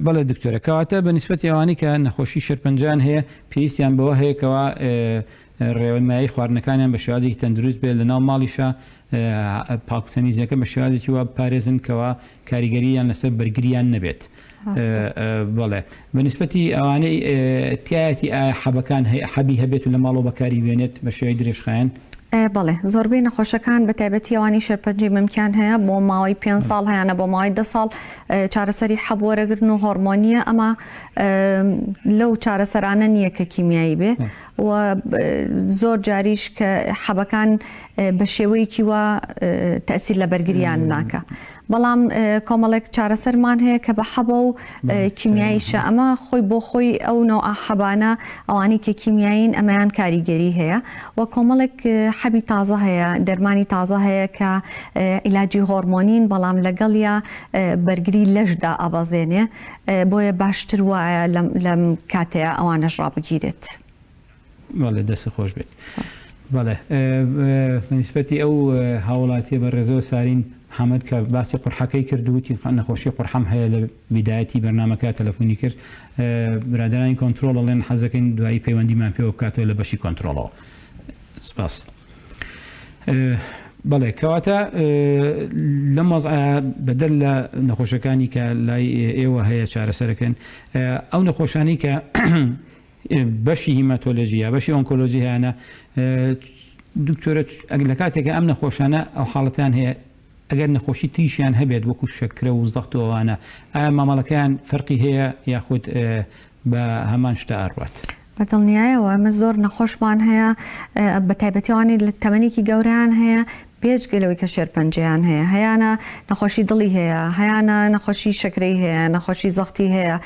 بەڵێ دکتۆرە کەواتە بە نسبەتی ئەوانەی کە نەخۆشی شێرپەنجەیان هەیە پێویستیان بەوە هەیە کەوا ڕێنمایی خواردنەکانیان بە شێوازێکی تەندروست بێت لەناو ماڵیشا پاک و تەمیزەکە بە شێوازێکی وا بپارێزن کەوا کاریگەرییان لەسەر بەرگریان نەبێت. بەڵێ بە نسبەتی ئەوانەی تایەتی ئایا حەبەکان هەیە حەبی هەبێت و لە ماڵەوە بەکاری بێنێت بە شێوەی درێژخایەن؟ بەڵێ زۆربەی نەخۆشەکان بە تایبەتی ئەوانی شێرپەنجەی مەمکیان هەیە بۆ ماوەی پێ ساڵ هەیانە بۆ ماوەی دە ساڵ چارەسەری حەب وەرەگرن و هۆرمۆنیە ئەمە لەو چارەسەرانە نییە کە کیمیایی بێ و زۆر جاریش کە حەبەکان بە شێوەیەکی وا تەسیر لە بەرگریان ناکە. بەڵام کۆمەڵێک چارەسەرمان هەیە کە بە حەبە و کیمیاییشە ئەمە خۆی بۆ خۆی ئەو نەوعە حەبانە ئەوانەی کە کیمیایین ئەمەیان کاریگەری هەیە و کۆمەڵێک حەبی تازە هەیە دەرمانی تازە هەیە کە عیلاجی هۆرمۆنین بەڵام لەگەڵیا بەرگری لەشدا ئابەزێنێ بۆیە باشتر وایە لەم کاتەیە ئەوانەش ڕابگیرێت. بەڵێ دەست خۆش بێت. بەڵێ بەنیسبەتی ئەو هاوڵاتیە بە ڕێزەوە سارین محەممەد کە باسی قورحەکەی کرد و وتی نەخۆشی قورحەم هەیە لە بیدایەتی بەرنامەکە تەلەفۆنی کرد برادرانی کۆنتترۆڵ ئەڵێن حەزەکەین دوایی پەیوەندیمان پێوە بکاتەوە لە بەشی کۆنتترۆڵەوە سپاس. بەڵێ کەواتە لەم وەزعە بەدەر لە نەخۆشەکانی کە لای ئێوە هەیە چارەسەرەکەن ئەو نەخۆشانی کە بەشی هیماتۆلۆژی یا بەشی ئۆنکۆلۆژی هەیانە دکتۆرە لە کاتێکە ئەم نەخۆشانە ئەو حاڵەتیان هەیە ئەگەر نەخۆشی تریشیان هەبێت وەکو شەکرە و زەخت و ئەوانە ئایا مامەڵەکەیان فەرقی هەیە یاخود بە هەمان شتە ئەڕوات؟ بە دڵنیایەوە ئەمە زۆر نەخۆشمان هەیە بە تایبەتی ئەوانەی لە تەمەنێکی گەورەیان هەیە بێجگە لەوەی کە شێرپەنجەیان هەیە، هەیانە نەخۆشی دڵی هەیە، هەیانە نەخۆشی شەکرەی هەیە، نەخۆشی زەختی هەیە،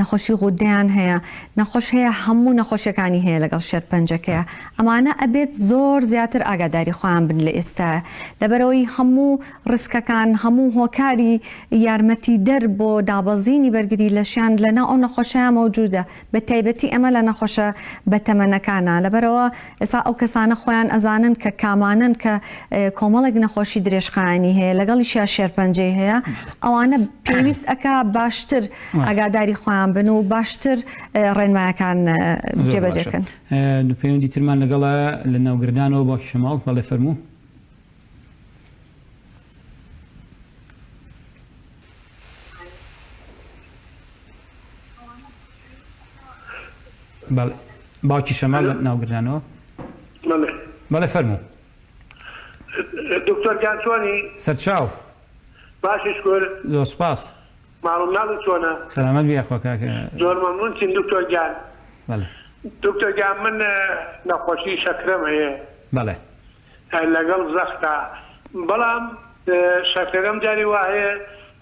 نەخۆشی غودەیان هەیە، نەخۆش هەیە هەموو نەخۆشیەکانی هەیە لەگەڵ شێرپەنجەکەیە، ئەمانە ئەبێت زۆر زیاتر ئاگاداری خۆیان بن لە ئێستایا، لەبەرئەوەی هەموو ڕیسکەکان، هەموو هۆکاری یارمەتیدەر بۆ دابەزینی بەرگری لەشیان لەناو ئەو نەخۆشەیا مەوجودە، بە تایبەتی ئەمە لە نەخۆشە بەتەمەنەکانە، لەبەرئەوە ئێستا ئەو کەسانە خۆیان ئەزانن کە کامانەن کە کۆمەڵێک نەخۆشی درێژخایەنی هەیە لەگەڵیشیا شێرپەنجەی هەیە ئەوانە پێویست ئەکا باشتر ئاگاداری خۆیان بن و باشتر ڕێنمایەکان جێبەجێکەن. پەیوەندی ترمان لەگەڵە لە ناوگردانەوە باوکی شەماڵ بەڵێ فەرموو. بەڵێ باوکی شەماڵ لە ناوگرانەوە بەڵێ بەڵێ فەرموو دکتۆر گیان چۆنی؟ سەرچاو. باشی شکر. زۆر سوپاس. ماڵ و مناڵت چۆنە؟ سەلامەت بی یاخوا کاکە. زۆر مەمنونتین دکتۆر گیان. بەڵێ. دکتۆر گیان من نەخۆشی شەکرەم هەیە. بەڵێ. لەگەڵ زەختا بەڵام شەکرەکەم جاری وا هەیە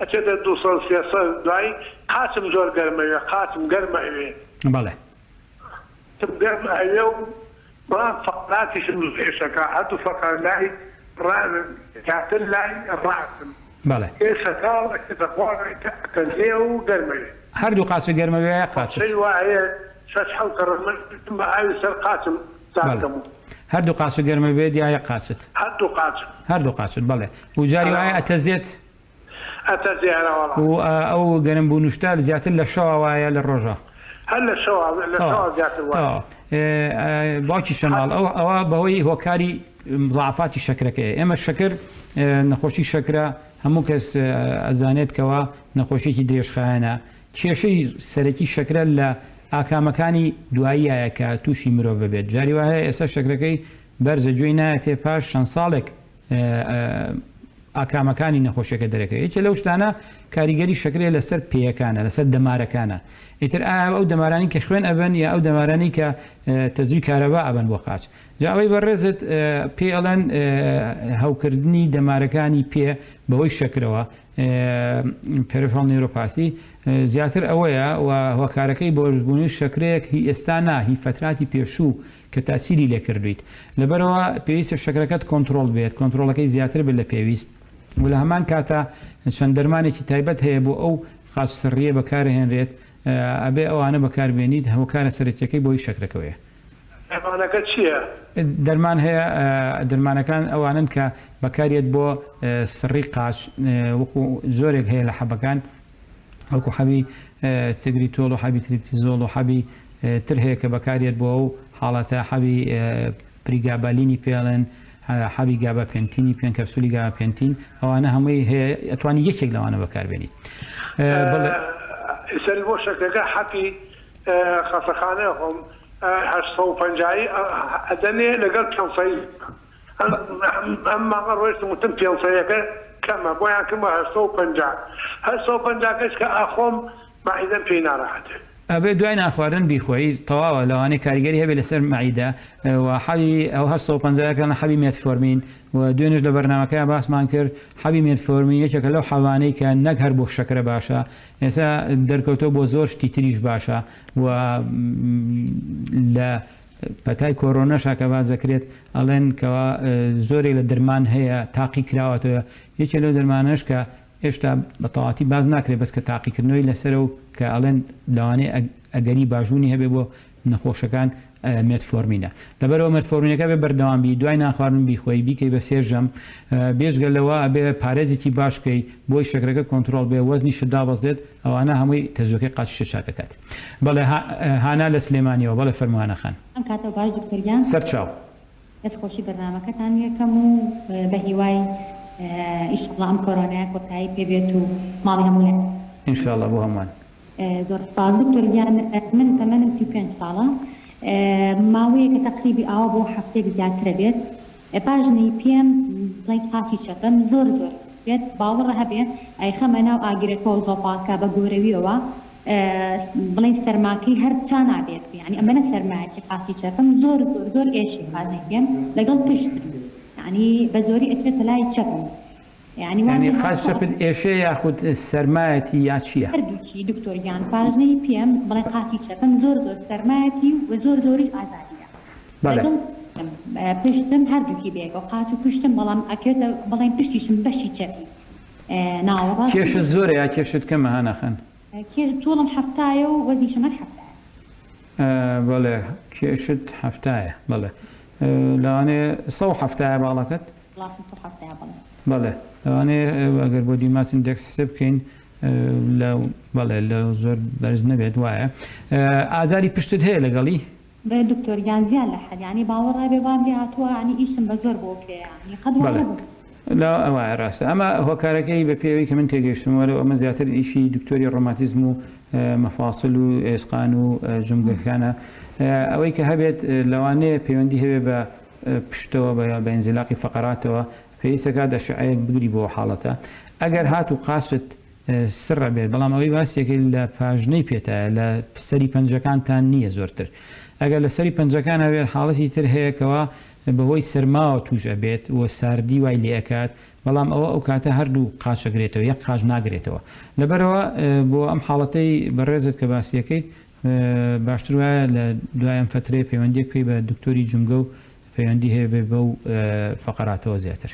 ئەچێتە 200 300 دوای قاچم زۆر گەرمەوێ قاچم گەرمە ئەوێ. بەڵێ. قاچم گەرمە ئەوێ و بەڵام فەقەراتیشم زۆر ئێشەکا هەردوو فەقەر لای زیاتر لای ڕاستم بەڵێ. ئێشەکا و ئەچێتە خوارەوەی کە ئەتەزێ و گەرمەوێ. هەردوو قاچت گەرمەوێ یا قاچت؟ شەوی وا هەیە شەش حەوت کەڕەت من بە ئاوی سەر قاچم سارد بەڵێ. کەم و. هەردوو قاچت گەرمەوێت یا یەک قاچت؟ هەردوو قاچم. هەردوو قاچت بەڵێ. و جاری وا هەیە ئەتەزێت؟ ئەتەزێ ئەرەوەڵا. و ئەو گەرم بوونشتە زیاتر لە شەوا وایە لە ڕۆژا؟ هەر لە شەوا لە شەوا زیاتر وایە. تەواو باوکی شەماڵ ئەو ئەوە بەهۆی هۆکاری مضاعفاتی شەکرەکەیە ئێمە شەکر نەخۆشی شەکرە هەموو کەس ئەزانێت کەوا نەخۆشیەکی درێژخایەنە کێشەی سەرەکی شەکرە لە ئاکامەکانی دواییایە کە تووشی مرۆڤ بێت جاری وا هەیە ئێستا شەکرەکەی بەرزە گوێی نایەتێ پاش چەند ساڵێک ئاکامەکانی نەخۆشیەکە دەرەکەوێت یەکێ لەو شتانە کاریگەری شەکرەیە لەسەر پێیەکانە لەسەر دەمارەکانە ئیتر ئایا ئەو دەمارانی کە خوێن ئەبن یا ئەو دەمارانی کە تەزوی کارەبا ئەبن بۆ قاچ جا ئەوەی بەڕێزت پێ ئەڵێن هەوکردنی دەمارەکانی پێ بەهۆی شەکرەوە peripheral neuropathy زیاتر ئەوەیە و هۆکارەکەی بەرزبوونی شەکرەیەک هی ئێستا نا هی فەتراتی پێشوو کە تاسیری لێ کردوویت لەبەرئەوە پێویستە شەکرەکەت کۆنتڕۆڵ بێت کۆنتڕۆڵەکەی زیاتر بێت لە پێویست و لە هەمان کاتا چەند دەرمانێکی تایبەت هەیە بۆ ئەو قاچ سڕیە بەکارهێنرێت ئەبێ ئەوانە بەکاربێنیت هۆکارە سەرەکیەکەی بۆی شەکرەکەوەیە. دەرمانەکە چیە؟ دەرمان هەیە دەرمانەکان ئەوانەن کە بەکاریەت بۆ سڕی قاچ وەکو زۆرێک هەیە لە حەبەکان وەکو حەبی تگریتۆڵ و حەبی تریپتیزۆڵ و حەبی تر هەیە کە بەکاریەت بۆ ئەو حاڵەتە حەبی پریگابالینی پێڵێن حەبی گاباپێنتینی پێن کەپسولی گاباپێنتین ئەوانە هەمووی هەیە ئەتوانی یەکێک لەوانە بەکاربێنیت بەڵێ. ئیسەر بۆ شەکرەکە حەپی خەسەخانە خۆم 850 ئەدەنێ لەگەڵ پێنسەی ئەم مانگە ڕۆیشتم وتم پێنسەیەکە کەمە بۆیان کردمە 850 850کەش کە ئەخۆم مەعیدەم پێی ناڕەحەتە. ئەبێ دوای نانخواردن بیخۆی تەواوە لەوانەیە کاریگەری هەبێ لەسەر مەعیدە و حەبی ئەو 850 پێڵێن حەبی مێتفۆرمین و دوێنێش لە بەرنامەکەیا باسمان کرد حەبی مێتفۆرمین یەکێکە لەو حەبانەی کە نەک هەر بۆ شەکرە باشە ئێستا دەرکەوتووە بۆ زۆر شتی تریش باشە و لە پەتای کۆرۆنەشا کە باس دەکرێت ئەڵێن کەوا زۆرێک لە دەرمان هەیە تاقی کراوەتەوە یەکێ لەو دەرمانەش کە هێشتا بە تەواتی باس ناکرێت بەس کە تاقیکردنەوەی لەسەرە و کە ئەڵێن لەوانەیە ئەگەری باشبوونی هەبێ بۆ نەخۆشەکان مێتفۆرمینە لەبەرئەوە مێتفۆرمینەکە ئەبێ بەردەوام بی دوای نانخواردن بیخۆی بیکەی بە سێ ژەم بێجگە لەوە ئەبێ پارێزێکی باش بکەی بۆی شەکرەکە کۆنترۆڵ بێ وەزنیشت دابەزێت ئەوانە هەمووی تەزووەکەی قاچیشت چاک ئەکات بەڵێ هانا لە سلێمانیەوە بەڵێ فەرموو هانا خان. ئەم کاتەو باش دکتۆر گیان. سەرچاو. دەست خۆشی بەرنامەکەتان یەکەم و بەهیوای ئیشەڵا ئەم کۆرۆنایە کۆتایی پێ بێت و ماڵی هەموو لایەک. ان شاء اللە بۆ هەمووان. زۆر سوپاس دکتۆر گیان من تەمەنم 35 ساڵە ماوەیەکە تەقریبی ئاوا بۆ هەفتەیەک زیاترە بێت پاژنەی پێم بڵێی قاچی چەپم زۆر زۆر بێت باوەڕە هەبێ ئەیخەمە ناو ئاگرەکەوە زۆپاکە بە گۆرەویەوە بڵێی سەرماکەی هەر چا نابێت یانی ئەمەنە سەرمایەتی قاچی چەپم زۆر زۆر زۆر ئێشی پاژنەی پێم لەگەڵ پشتم یانی بە زۆری ئەچێتە لای چەپم یانی وام لێ قاچ چەپت ئێشێ یاخود سەرمایەتی یا چیە؟ هەردووکی دکتۆر گیان پاژنەی پێم بڵێ قاچی چەپم زۆر زۆر سەرمایەتی و زۆر زۆریش ئازاریە بەڵێ. لەگەڵ پشتم هەردووکی بەیەکەوە قاچ و پشتم بەڵام ئەکرێتە بڵێن پشتیشم بەشی چەپی ناوەڕاست کێشت زۆرە یا کێشت کەمە هانا خان؟ کێش توڵم حەفتایە و وەزنیشم هەر حەفتایە. بەڵێ کێشت حەفتایە بەڵێ لەوانەیە سەو حەفتایە باڵەکەت؟ ڵاسم سەو حەفتایە بەڵێ. بەڵێ لەوانەیە ئەگەر body mass index حسێب بکەین لە بەڵێ لە زۆر بەرز نەبێت وایە ئازاری پشتت هەیە لەگەڵی؟ بەێ دکتۆر گیان زیاد لە حەد یانی باوەڕ هەبێ وام لێ هاتووە یانی ئیشم بە زۆر بۆ کرێ یانی قەت وا بەڵێ نەبووم. لا وایە ڕاستە ئەمە هۆکارەکەی بە پێی ئەوەی کە من تێگەیشتم وەلو ئەمە زیاتر ئیشی دکتۆری ڕۆماتیزم و مەفاسل و ئێسقان و جومگەکانە ئەوەی کە هەبێت لەوانەیە پەیوەندی هەبێ بە پشتەوە بە بە ئینزیلاقی فەقەراتەوە پێویستەکات ئەشعەیەک بگری بۆ حاڵەتە. ئەگەر هاتوو قاچت سڕ ئەبێت بەڵام ئەوەی باسیەکەی لە پاژنەی پێتایە لە سەری پەنجەکانتان نییە زۆرتر ئەگەر لە سەری پەنجەکان هەبێت حاڵەتی تر هەیە کەوا بەهۆی سەرماوە توش ئەبێت و ساردی وای لێ ئەکات بەڵام ئەوە ئەو کاتە هەردوو قاچ ئەگرێتەوە یەک قاچ ناگرێتەوە لەبەرئەوە بۆ ئەم حاڵەتەی بەڕێزت کە باسیەکەیت باشتر وایە لە دوای ئەم فەترەیە پەیوەندیەک بکەی بە دکتۆری جومگە و پەیوەندی هەیە بێ بەو فەقەراتەوە زیاتر.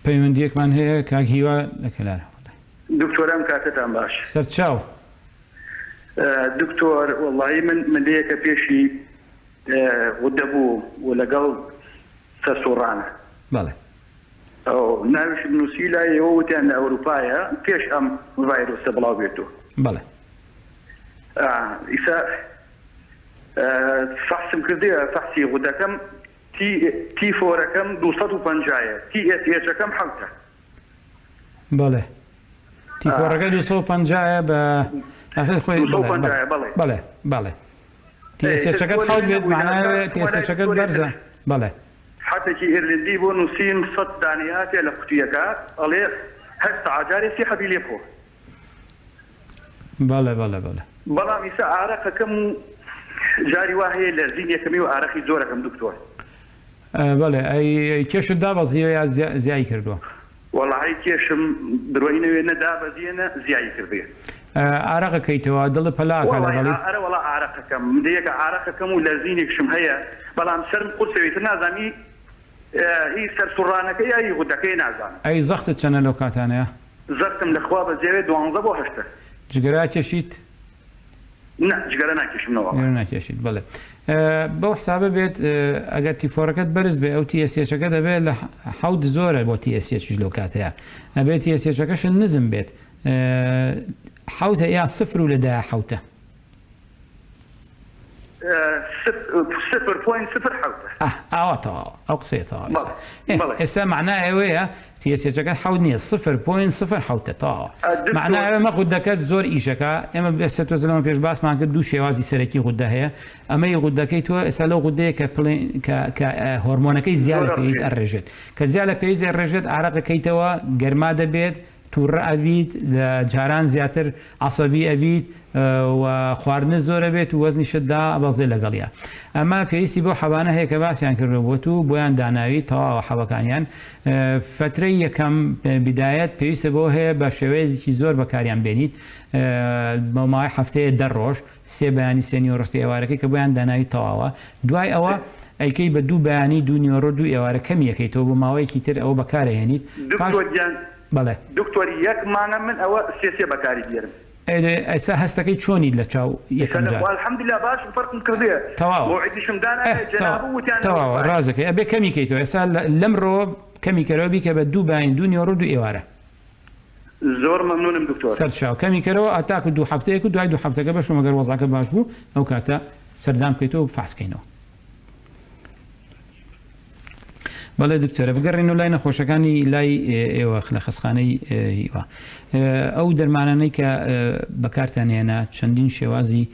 پەیوەندیەکمان هەیە کاک هیوا لە کەلارە. دکتۆر ئەم کاتەتان باش. سەرچاو. دکتۆر وەڵاهی من ملەیەکە پێشی غودە بوو و لەگەڵ سەرسوڕانە. بەڵێ. ئەو ناویشم نووسی لای ئێوە وتیان لە ئەوروپایە پێش ئەم ڤایرۆسە بڵاو بێتۆ. بەڵێ. ئیسا فەحسم کردیە فەحسی غودەکەم تی تی فۆرەکەم 250 یە تی ئێس ئێچەکەم حەوتە. بەڵێ تی فۆرەکە 250 یە بە ئەخر خۆی 250 بەڵێ بەڵێ بەڵێ تی ئێس ئێچەکەت حەوت بێت معنای تی ئێس ئێچەکەت بەرزە بەڵێ. حەپێکی ئیرلندی بۆ نوسیم سەت دانەی هاتیە لە قوتویەکە ئەڵێ هەشت سەعات جارێ سێ حەبی لێ بخۆ. بەڵێ بەڵێ بەڵێ. بەڵام ئیسا ئارەقەکەم و جاری وا هەیە لەرزین یەکەمی و ئارەقی زۆرەکەم دکتۆر. بەڵێ ئەی کێشت دابەزیوە یا زیای کردووە؟ وەڵاهی کێشم درۆی نەوێ نە دابەزیە نە زیایی کردیە. ئارەق ئەکەیتەوە دڵت پەلا ئەکا لەگەڵی؟ ئەرە وەڵا ئارەقەکەم دەیەکە ئارەقەکەم و لەرزینێکشم هەیە بەڵام سەرم قورسە ئیتر نازانم ئی هی سەرسوڕانەکە یا هی غودەکەیە نازانم. ئەی زەختت چەنە لەو کاتانەیا؟ زەختم لە خوا بەزیاوێ دوانزە بۆ هەشتە. جگەرە ئەکێشیت؟ نا جگەرە ناکێشم نەوەڵا. جگەرە ناکێشیت بەڵێ. بەو حسابە بێت ئەگەر T four ەکەت بەرز بێ ئەو TSH ەکە دەبێت لە حەوت زۆرە بۆ TSH یش لەو کاتەیە ئەبێت TSH ەکەشت نزم بێت حەوتە یا سفر و لە دایە حەوتە. سفر point سفر حەوتە. ئاه ئاوا تەواوە ئەو قسەیە تەواوە ئێستا ئێ ئێستا مەعنای ئەوەیە TSH ەکەت حەوت نییە سفر point سفر حەوتە تەواوە مەعنای ئەوەیە مە غودەکەت زۆر ئیشەکا ئێمە ئێستا تۆزە لەمە پێش باسمان کرد دوو شێوازی سەرەکی غودە هەیە ئەمەی غودەکەی تۆ ئێستا لەو غودەیە کە پڵێ کە کە هۆرمۆنەکەی زیا لە پێویست ئەڕێژێت کە زیا لە پێویست ئەڕێژێت ئارەقەکەیتەوە گەرما دەبێت توڕە ئەبیت لە جاران زیاتر عەسەبی ئەبیت و خواردنت زۆر ئەبێت و وەزنیشت دابەزێ لەگەڵیا ئەمە پێویستی بەو حەبانە هەیە کە باسیان کردوە بۆت و بۆیان داناوی تەواوە حەبەکانیان فەترەی یەکەم بدایەت پێویستە بەوە هەیە بە شێوەیەکی زۆر بەکاریان بێنیت بۆ ماوەی هەفتەیە دە ڕۆژ سێ بەیانی سێ نیوەڕۆ سێ ئێوارەکەی کە بۆیان داناوی تەواوە دوای ئەوە ئەیکەی بە دوو بەیانی دوو نیوەڕۆ دوو ئێوارە کەمی ئەکەیتەوە بۆ ماوەیەکی تر ئەوە بەکارئەهێنیت پاش دکتۆر گیان بەڵێ. دکتۆر یەک مانگە من ئەوە سێ سێ بەکاری دێنم. ئەرێ ئێستا هەستەکەی چۆنیت لە چاو یەکەم جار؟ الحمدللە باشم فەرقم کردیە تەواوە مەوعیدیشم دانایە ئه تەواو جەنابو وتیان تەواوە ئەوە ڕازەکەی ئەبێ کەمی کەیتەوە ئێستا لەمڕۆوە کەمی کەرەوە بیکە بە دوو بەیانی دوو نیوەڕۆ دوو ئێوارە. زۆر مەمنونم دکتۆر. سەرچاو کەمی کەرەوە هەتاکو دوو هەفتەیەک و دوای دوو هەفتەکە بەشکم ئەگەر وەزعەکە باش بوو ئەو کاتە سەردان بکەیتەوە و فەحس کەینەوە. بەڵێ دکتۆرە بگەڕێنەوە لای نەخۆشەکانی لای ئێوە لە خەستخانەی هیوا ئەو دەرمانانەی کە بەکارتان هێنا چەندین شێوازی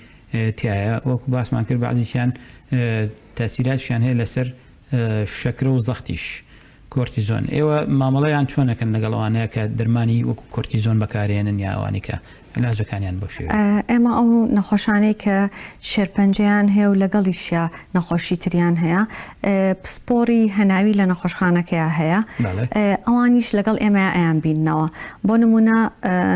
تایە وەکو باسمان کرد بەعزێکیان تاسیراتشیان هەیە لەسەر شەکرە و زەختیش کۆرتیزۆن، ئێوە مامەڵەیان چۆن ئەکەن لەگەڵ ئەوانەیە کە دەرمانی وەکو کۆرتیزۆن بەکارئێنن یا ئەوانەی کە علاجەکانیان بەو شێوەیە؟ ئێمە ئەو نەخۆشانەی کە شێرپەنجەیان هەیە و لەگەڵیشیا نەخۆشی تریان هەیە پسپۆڕی هەناوی لە نەخۆشخانەکەیا هەیە ئەوانیش لەگەڵ ئێمە ئەیان بیننەوە بۆ نمونە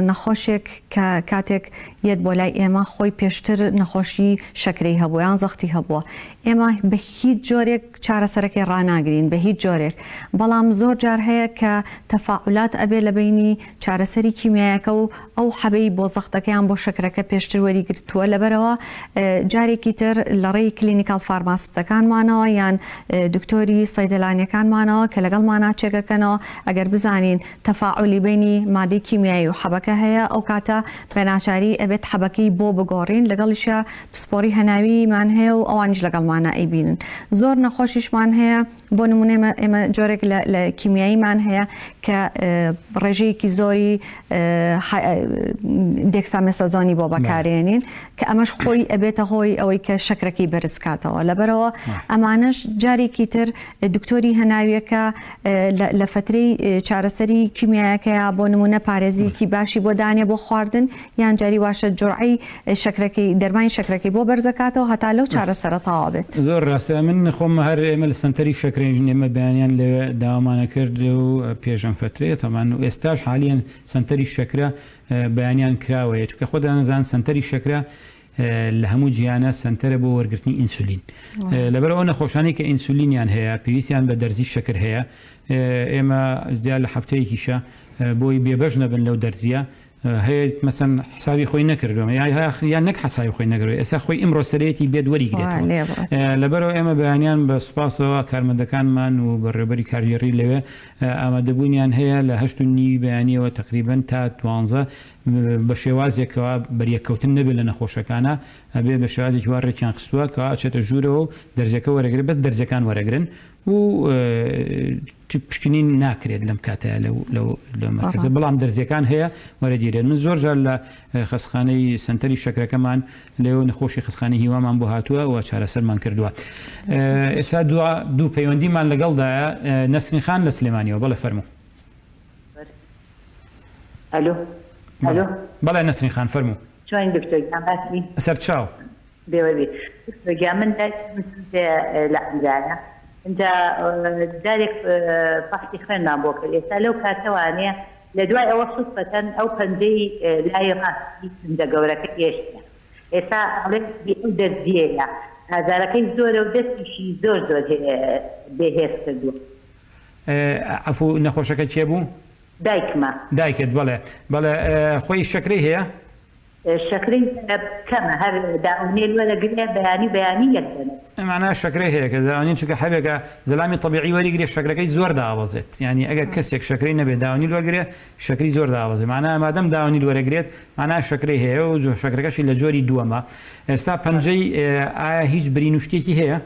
نەخۆشێک کە کاتێک یەت بۆ لای ئێمە خۆی پێشتر نەخۆشی شەکرەی هەبوو یان زەختی هەبووە ئێمە بە هیچ جۆرێک چارەسەرەکەی ڕاناگرین بە هیچ جۆرێک، بەڵام زۆر جار هەیە کە تەفاعولات ئەبێ لە بەینی چارەسەری کیمیایەکە و ئەو حەبەی بۆ زەختەکە یان بۆ شەکرەکە پێشتر وەریگرتووە لەبەرئەوە جارێکی تر لە ڕێی clinical pharmacist ەکانمانەوە یان دکتۆری سەیدەلانیەکانمانەوە کە لەگەڵمانا check ئەکەنەوە ئەگەر بزانین تەفاعولی بەینی مادەی کیمیایی و حەبەکە هەیە ئەو کاتە بە ناچاری ئەبێت حەبەکەی بۆ بگۆڕین لەگەڵیشیا پسپۆڕی هەناویمان هەیە و ئەوانیش لەگەڵمانە ئەیبینن. زۆر نەخۆشیشمان هەیە. بۆ نمونە ئێمە جۆرێک لە کیمیاییمان هەیە کە ڕێژەیەکی زۆری دێکسامێسازۆنی بۆ بەکارێنین کە ئەمەش خۆی ئەبێتە هۆی ئەوەی کە شەکرەکەی بەرز کاتەوە لەبەرەوە ئەمانەش جارێکی تر دکتۆری هەناویەکە لە فترەی چارەسەری کیمیایەکەیە بۆ نمونە پارێزیکی باشی بۆ دانێ بۆ خواردن یان جاری واشە جوڕعەی شەکرەکەی دەرمانی شەکرەکەی بۆ بەرزەکاتەوە هەتا لەو چارەسەرە تەواو بێت. زۆر ڕاستە من خۆم هەر ئێمە لە سەنتەری شەکرەین ئێمە بەیانیان لەوێ داوامانە کرد و پێش ئەم فەترەیە تەبان و ئێستاش حالیەن سەنتەری شەکرە بەیانیان کراوەیە چونکە خۆتان ئەزان سەنتەری شەکرە لە هەموو جیهانە سەنتەرە بۆ وەرگرتنی ئینسولین لەبەر ئەو نەخۆشانەی کە ئینسولینیان هەیە پێویستیان بە دەرزی شەکر هەیە ئێمە زیاد لە هەفتەیەکیشە بۆی بێبەش نەبن لەو دەرزیە هەیە مەسەن حسابی خۆی نەکردوە یان نەک حسابی خۆی نەکردوە ئێستا خۆی ئیمڕۆ سەرێتی بێت وەریگرێتەوە لەبەرەوە ئێمە بەیانیان بە سوپاسەوە کارمەندەکانمان و بەڕێوبەری کارگێڕی لەوێ ئامادەبوونیان هەیە لە هەشت و نیوی بەیانیەوە تقریبن تا دوانزە بە شێوازێکەوە بەریەککەوتن نەبێت لە نەخۆشەکانە ئەبێ بە شێوازێکی وا ڕێکیان خستووە کەوا ئەچێتە ژوورەوە و دەرزیەکە وەرەگرێت بەس دەرزیەکان وەرەگرن و پشکنین ناکرێت لەم کاتەیە لە مەرکەزە بەڵام دەرزیەکان هەیە وەرەگیرێت من زۆر جار لە خەستخانەی سنتەری شەکرەکەمان لەوێ نەخۆشی خەستخانەی هیوامان بۆ هاتووە و چارەسەرمان کردووە ئێستا دو دوو پەیوەندیمان لەگەڵدایە نەسرین خان لە سلێمانیەوە بەڵێ فەرموو. ئەلۆ ئەلۆ. بەڵێ نەسرین خان فەرموو. چۆنی دکتۆر گیان باسی؟ سەرچاو. بێوەبی دکتۆر گیان من دایکم سوزێ لە عەمرایە ئینجا جارێک فەحسی خوێنمان بۆ کرد ئێستا لەو کاتەوانێ لە دوای ئەوە سوتفەتەن ئەو پەنجەی لای ڕاستی پەنجە گەورەکە ئێشتە ئێستا ئەڵێ ئەو دەرزیەیە ئازارەکەی زۆرە و دەستیشی زۆر زۆر بێ هێز کردووە. عەفو نەخۆشەکە کێ بوو؟ دایکمە. دایکت بەڵێ بەڵێ خۆی شەکرەی هەیە؟ شەکرەی کەمە هەر داونێل وەرەگرێ بەیانی بەیانی یەک دەنک. مەعنا شەکرەی هەیە کە داونیل چونکە حەبێکە زەلامی تەبیعی وەریگرێ شەکرەکەی زۆر دابەزێت یانی ئەگەر کەسێک شەکرەی نەبێت داونیل وەرگرێ شەکری زۆر دابەزێت مەعنا مادەم داونیل وەرەگرێت مەعنا شەکرەی هەیە و شەکرەکەشی لە جۆری دووەمە ئێستا پەنجەی ئایا هیچ برین و شتێکی هەیە؟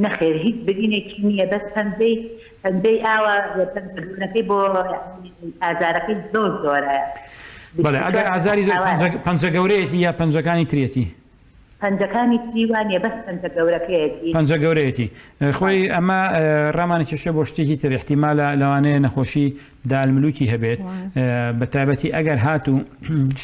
نەخێر هیچ برینێکی نییە بەس پەنجەی پەنجەی ئاوا پەنجە گەورەکەی بۆ ئازارەکەی زۆر زۆرە. بەڵێ ئەگەر ئازاری زۆر پەنجە گەورەیەتی یا پەنجەکانی ترێتی؟ پەنجەکانی تری وانیە بەس پەنجە گەورەکەیەتی. پەنجە گەورەیەتی خۆی ئەمە ڕامانە کێشە بۆ شتێکی تر احتیمالە لەوانەیە نەخۆشی دالملوکی هەبێت بە تایبەتی ئەگەر هاتوو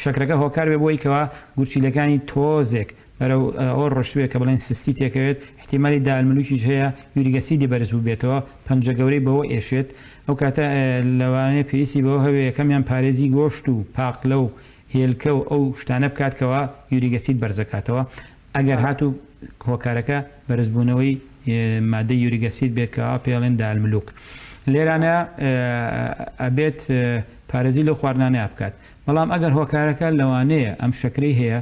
شەکرەکە هۆکار بێ بۆی کەوا گورچیلەکانی تۆزێک بەرەو ئەوە ڕۆشتبێ کە بڵێن سستی تێکەوێت، ئیحتیمالی دالملوکیش هەیە uric acid ی بەرز بووبێتەوە، پەنجە گەورەی بەوە ئێشێت، ئەو کاتە لەوانەیە پێویستی بەوە هەبێ یەکەمیان پارێزی گۆشت و پاقلە و هێلکە و ئەو شتانە بکات کەوا uric acid بەرزەکاتەوە، ئەگەر هاتوو هۆکارەکە بەرزبوونەوەی مادەی uric acid بێت کەوا پێڵێن دالملوک لێرانە ئەبێت پارێزی لەو خواردنانەیا بکات، بەڵام ئەگەر هۆکارەکە لەوانەیە ئەم شەکرەی هەیە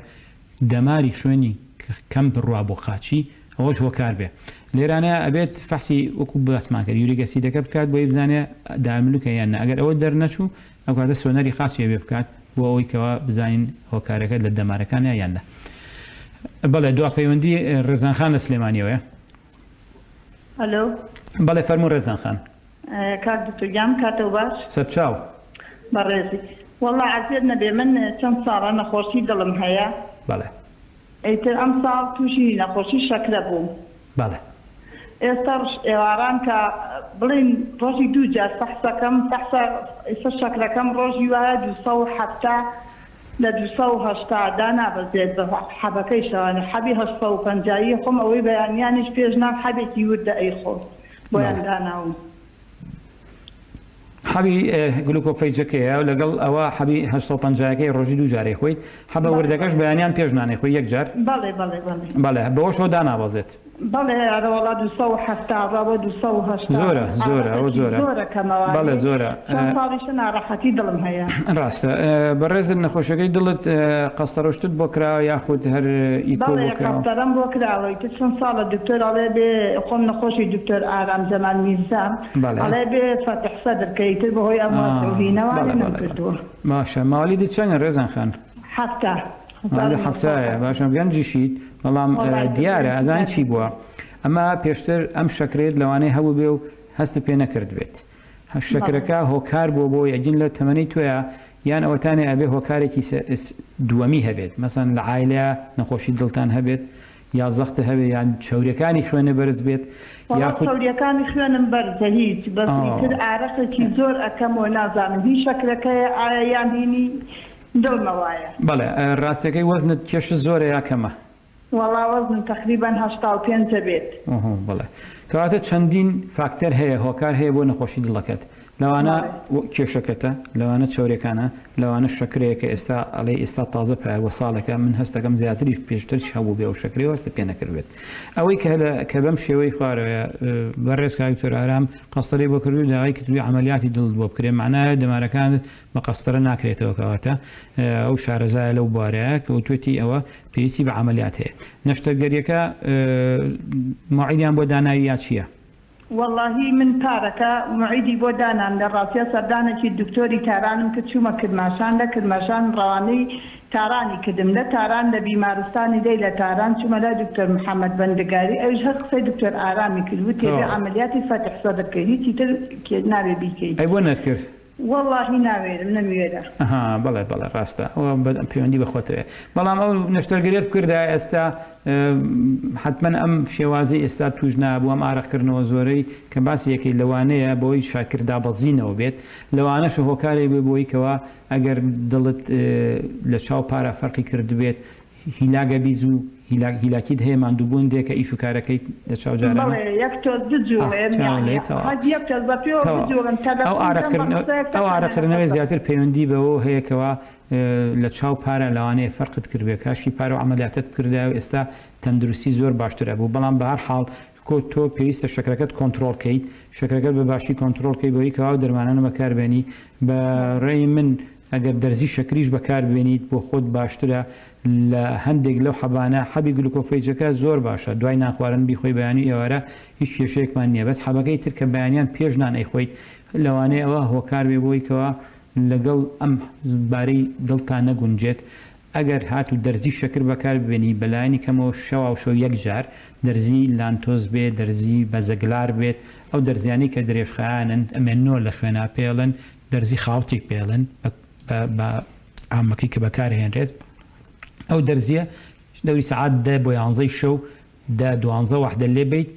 دەماری خوێنی کەم بڕوا بۆ قاچی ئەوەش هۆکار بێ لێرانە ئەبێت فەحسی وەکو باسمان کرد uric acid ەکە بکات بۆی بزانێ دارملوکە یان نا ئەگەر ئەوە دەرنەچوو ئەو کاتە سۆنەری قاچی ئەبێ بکات بۆ ئەوەی کەوا بزانین هۆکارەکە لە دەمارەکانە یان نا بەڵێ دوا پەیوەندی ڕێزان خان لە سلێمانیەوەیە ئەلۆ بەڵێ فەرموو ڕێزان خان. کاک دکتۆر گیان کاتەو باش. سەرچاو. بەڕێزی وەڵا عەزێت نەبێ من چەند ساڵە نەخۆشی دڵم هەیە. بەڵێ. ئیتر ئەمساڵ توشی نەخۆشی شەکرە بووم. بەڵێ. ئێستاش ئێواران کە بڵێین ڕۆژی دوو جار فەحسەکەم فەحسە ئیستا شەکرەکەم ڕۆژی وایە 270 لە 280 دانابەزێت بە حەبەکەیشەوە حەبی 850 ی خۆم ئەوەی بەیانیانیش پێش نان حەبێکی وردە ئەیخۆم. بۆیان داناوم. حەبی گلوکۆفەیجەکەیە لەگەڵ ئەوە حەبی 850 ەکەی ڕۆژی دوو جارەی خۆی حەبە وردەکەش بەیانیان پێش نانەی خۆی یەک جار بەڵێ بەڵێ بەڵێ بەڵێ بەوەشەوە دانابەزێت. بەڵێ ئەرەوەڵا 270 ڕا بۆ 280 زۆرە زۆرە ئەوە زۆرە زۆرە کەمەوە بەڵێ زۆرە چەند ساڵیشە ناڕەحەتی دڵم هەیە. ڕاستە بەڕێزت نەخۆشەکەی دڵت قەستەڕۆشتت بۆ کراوە یاخود هەر ئیکۆ بۆ کراوە؟ بەڵێ قەستەرەم بۆ کراوە ئیتر چەند ساڵە دکتۆر ئەڵێ بێ خۆم نەخۆشی دکتۆر ئارام جەمال میرزام ئەڵێ بێ فەتح سەدر کە ئیتر بەهۆی ئەم وەزع و هینەوە نەم کردووە. باشە مالیدت چەنە ڕێزان خان؟ 70. مالیدت حەفتایە باشە گەنجیشیت بەڵام دیارە ئەزانی چی بووە ئەمە پێشتر ئەم شەکرەیەت لەوانەیە هەبووبێ و. هەستت پێ نەکردبێت شەکرەکە هۆکار بووە بۆی ئەگین لە تەمەنەی تۆیا یان ئەوەتانێ ئەبێ هۆکارێکی دووەمی هەبێت مەسەن لە عایلەیا نەخۆشی دڵتان هەبێت یا زەخت هەبێ یان چەوریەکانی خوێنە بەرز بێت وەڵا یاخود چەوریەکانی خوێنم بەرزە هیچ بەس ئیتر ئارەقێکی زۆر ئەکەم و نازانم هی شەکرەکەیە ئایا یان هینی دڵمە وایە. بەڵێ ڕاستەکەی وەزنت کێشت زۆرە یا کەمە؟ وەڵا وەزنم تەقریبەن 85 ئەبێت. ئۆه بەڵێ کەواتە چەندین فاکتەر هەیە هۆکار هەیە بۆ نەخۆشی دڵەکەت لەوانە کێشەکەتە لەوانە چەورەکانە لەوانە شەکرەیە کە ئێستا ئەڵێی ئێستا تازە پایە بۆ ساڵێکە من هەستەکەم زیاتریش پێشترش هەبوو بێ ئەو شەکرەی هەستە پێ نەکردبێت ئەوەی کە لە کە بەم شێوەی خوارەوەیە بەڕێز کاک دکتۆر ئارام قەستەرەی بۆ کردووی داوای کردووی عەمەلیاتی دڵت بۆ بکرێ مەعنایە دەمارەکانت بە قەستەرە ناکرێتەوە کەواتە ئەو شارەزایە لەو بوارەیە کە وتوێتی ئەوە پێویستی بە عەمەلیات هەیە نەشتەرگەریەکە مەوعیدیان بۆ داناوی یا چییە؟ وەڵاهی من پارەکە موعیدی بۆ دانام لە ڕاستیا سەردانێکی دکتۆری تارانم کرد چوومە کرماشان لە کرماشان ڕەوانەی تارانی کردم لە تاران لە بیمارستانی دەی لە تاران چوومە لای دکتۆر محمد بەندگاری ئەویش هەر قسەی دکتۆر ئارامی کرد وتی ئەبێ تەواو. عەمەلیاتی فەتح سەدر بکەی هیچی تر نابێ بیکەی. ئەی بۆ نەتکرد؟ وەڵاهی ناوێرم نەموێرا. ئەها بەڵێ بەڵێ ڕاستە ئەوە پەیوەندی بە خۆتەوەیە بەڵام ئەو نەشتەرگەریت بکردایە ئێستا حتمما ئەم شێوازی ئێستا توش نابوو ئەم ئارەقکردنەوە زۆرەی کە باسی یەکەی لەوانەیە بەوەی شاکر دابەزینەوە بێت لەوانەشە هۆکارێک بێ بۆی کەوا ئەگەر دڵت لە چاو پارە فەرقی کردبێت هیلاگە بیز و هیلاک هیلاکیت هەیە ماندووبوون دێ کە ئیش و کارەکەیت لە چاو جارانە بەڵێ یەک تۆز ئاه بجوڵێم چاوم یەعنی لێ تەواو هەر یەک تۆز بە پێوە تەواو بجوڵێم ئەو تەلەفون ئارەق کەم بە کردنەوە قسەیەک ئەو تەکانە ئارەق کردنەوەی نەفەسم. زیاتر پەیوەندی بەوەوە هەیە کەوا لە چاو پارە لەوانەیە فەرقت کردبێ کاشکی پارە و عەمەلیاتەت بکردایە و ئێستا تەندروستی زۆر باشتر ئەبوو بەڵام بە هەر حاڵ کۆ تۆ پێویستە شەکرەکەت کۆنترۆڵ کەیت شەکرەکەت بە باشی کۆنترۆڵ کەی بەوەی کەوا ئەو دەرمانانە بەکار بێنی بە ڕێی من ئەگەر دەرزی شەکریش بەکار بێنیت بۆ خۆت باشترە لە هەندێک لەو حەبانە حەبی گلوکۆفەیجەکە زۆر باشە دوای نان خوارن بیخۆی بەیانی و ئێوارە هیچ کێشەیەکمان نییە بەس حەبەکەی تر کە بەیانیان پێش نان ئەیخۆیت لەوانەیە ئەوە هۆکار بێ بۆی کەوا لەگەڵ ئەم بارەی دڵتا نەگونجێت ئەگەر هاتوو دەرزی شەکر بەکار بێنی بەلایەنی کەمەوە شەواو شەو یەک جار دەرزی لانتۆس بێ دەرزی بەزەگلار بێت ئەو دەرزیانەی کە درێژخایەنن ئەمێننەوە لە خوێنا پێڵن دەرزی خاوتێک پێڵن بە عامەکەی کە بەکارهێنرێت ئەو دەرزیە دەوری سەعات دە بۆ یانزەی شەو دە دوانزە وەحدە لێ بیت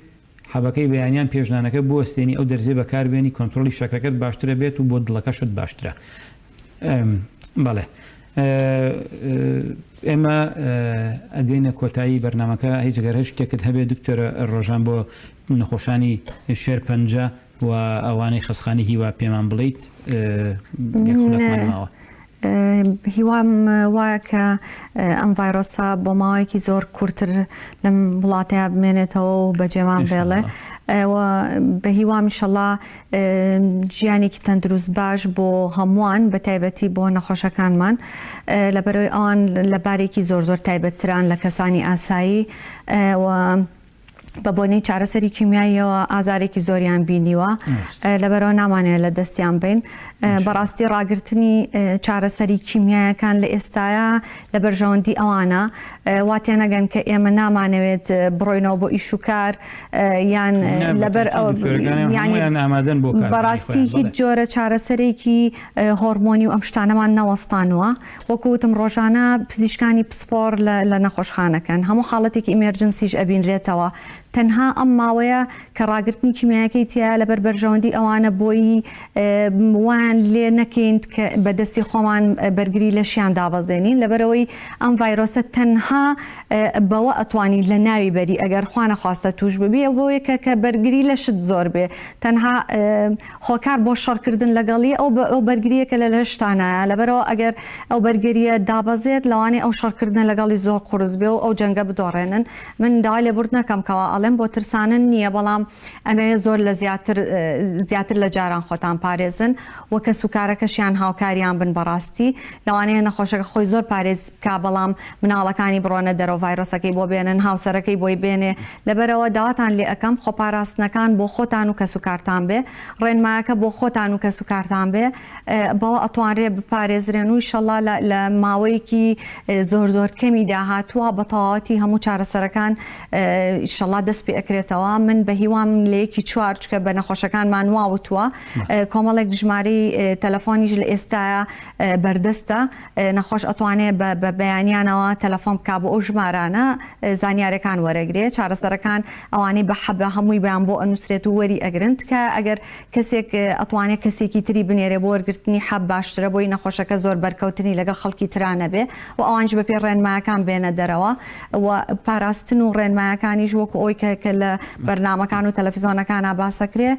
حەبەکەی بەیانیان پێشنانەکە بوەستێنی ئەو دەرزیە بەکاربێنی کۆنترۆڵی شەکرەکەت باشترە بێت و بۆ دڵەکەشت باشترە بەڵێ ئێمە ئەگەینە کۆتایی بەرنمەکە هیچ گەر هەر شتێکت هەبێت دکتۆرە ڕۆژان بۆ نەخۆشانی شێرپەنجە و ئەوانەی خەستخانەی هیوا پێمان بڵێیت یەک خولەکمان ماوە. هیوام وایە کە ئەم ڤایرۆسە بۆ ماوەیەکی زۆر کورتتر لەم وڵاتەیە بمێنێتەوە و بەجێمان بێڵێ بە هیوام ئیشەڵا ژیانێکی تەندروست باش بۆ هەمووان بە تایبەتی بۆ نەخۆشەکانمان لەبەرەوەی ئەوان لە بارێکی زۆر زۆر تایبەتتران لە کەسانی ئاسایی و بە بۆنەی چارەسەری کیمیاییەوە ئازارێکی زۆریان بینیوە لەبەرەوە نامانەوێت لە دەستیان بین بەڕاستی ڕاگرتنی چارەسەری کیمیایەکان لە ئێستاە لە بەرژەوەندی ئەوانە واتێنەگەن کە ئێمە نامانەوێت بڕۆینەوە بۆ ئیش و کار یان لەبەر ئامادەن بۆ بەڕاستی هیچ جۆرە چارەسەرێکی هۆرمۆنی و ئەم شتانەمان نەوەستانوە وەکو وتم ڕۆژانە پزیشکانی پسپۆڕ لە نەخۆشخانەکەن، هەموو حاڵەتێکی emergency ش ئەبینرێتەوە، تەنها ئەم ماوەیە کە ڕاگرتنی کیمیایەکەی تیایە لەبەر بەرژەوەندی ئەوانە بۆی وایان لێ نەکەین کە بە دەستی خۆمان بەرگری لەشیان دابەزێنین، لەبەرئەوەی ئەم ڤایرۆسە تەنها بەوە ئەتوانی لە ناوی بەری ئەگەر خوانەخواستە توش ببی بۆیە کە کە بەرگری لەشت زۆر بێ تەنها هۆکار بۆ شەڕکردن لەگەڵی ئەو ئەو بەرگرییە کە لە لەشتانایە، لەبەرئەوە ئەگەر ئەو بەرگرییە دابەزێت لەوانەیە ئەو شەڕکردنە لەگەڵی زۆر قورس بێ و ئەو جەنگە بدۆڕێنن. من داوای لێبوردن ئەکەم کەوا ئەڵێم بۆ ترسانن نییە بەڵام ئەمەوێ زۆر لە زیاتر زیاتر لە جاران خۆتان پارێزن و کەسوکارەکەشیان هاوکاریان بن بەڕاستی لەوانەیە نەخۆشەکە خۆی زۆر پارێز بکا بەڵام مناڵەکانی بڕۆنە دەرەوە ڤایرۆسەکەی بۆ بێنن هاوسەرەکەی بۆی بێنێ لەبەرئەوە داواتان لێ ئەکەم خۆپاراستنەکان بۆ خۆتان و کەسوکارتان بێ ڕێنمایەکە بۆ خۆتان و کەسوکارتان بێ بەوە ئەتوانرێ بپارێزرێن و ئیشەڵا لە لە ماوەیەکی زۆر زۆر کەمی داهاتووە بە تەواوەتی هەموو چارەسەرەکان ئیشەڵا. دەست پێ ئەکرێتەوە من بە هیوام لە یەکی چوار چکە بە نەخۆشەکانمان وا وتووە کۆمەڵێک ژمارەی تەلەفۆنیش لە ئێستایا بەردەستە نەخۆش ئەتوانێ بە بەیانیانەوە تەلەفۆن بکا بۆ ئەو ژمارانە زانیارەکان وەرەگرێ چارەسەرەکان ئەوانەی بە حەبە هەمووی بەیان بۆ ئەنووسرێت و وەری ئەگرن تکایە ئەگەر کەسێک ئەتوانێ کەسێکی تری بنێرێ بۆ وەرگرتنی حەب باشترە بۆی نەخۆشەکە زۆر بەرکەوتنی لەگەڵ خەڵکی ترا نەبێ و ئەوانیش بەپێی ڕێنمایەکان بێنە دەرەوە و پاراستن و ڕێنمایەکانیش وەکو ئەوەی کە کە لە بەرنامەکان و تەلەفزیۆنەکانا باسەکرێ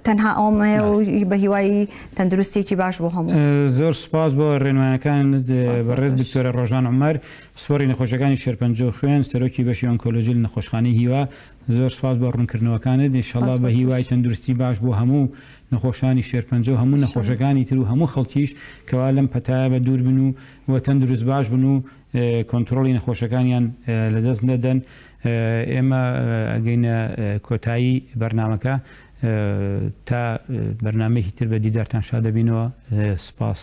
تەنها ئەوەم هەیە و بە هیوای تەندروستیەکی باش بۆ هەموو. زۆر سوپاس بۆ ڕێنمایەکانت بەڕێز دکتۆرە ڕۆژان عومەر پسپۆڕی نەخۆشیەکانی شێرپەنجە و خوێن سەرۆکی بەشی ئۆنکۆلۆجی لە نەخۆشخانەی هیوا زۆر سوپاس بۆ ڕوونکردنەوەکانت ان شاءاللە بە هیوای تەندروستی باش بۆ هەموو نەخۆشانی شێرپەنجە و هەموو نەخۆشەکانی تر و هەموو خەڵکیش کەوا لەم پەتایە بە دوور بن و و تەندروست باش بن و کۆنترۆڵی نەخۆشەکانیان لەدەست نەدەن ئێمە ئەگەینە کۆتایی بەرنامەکە تا بەرنامەیەکی تر بە دیدارتان شاد دەبینەوە سپاس.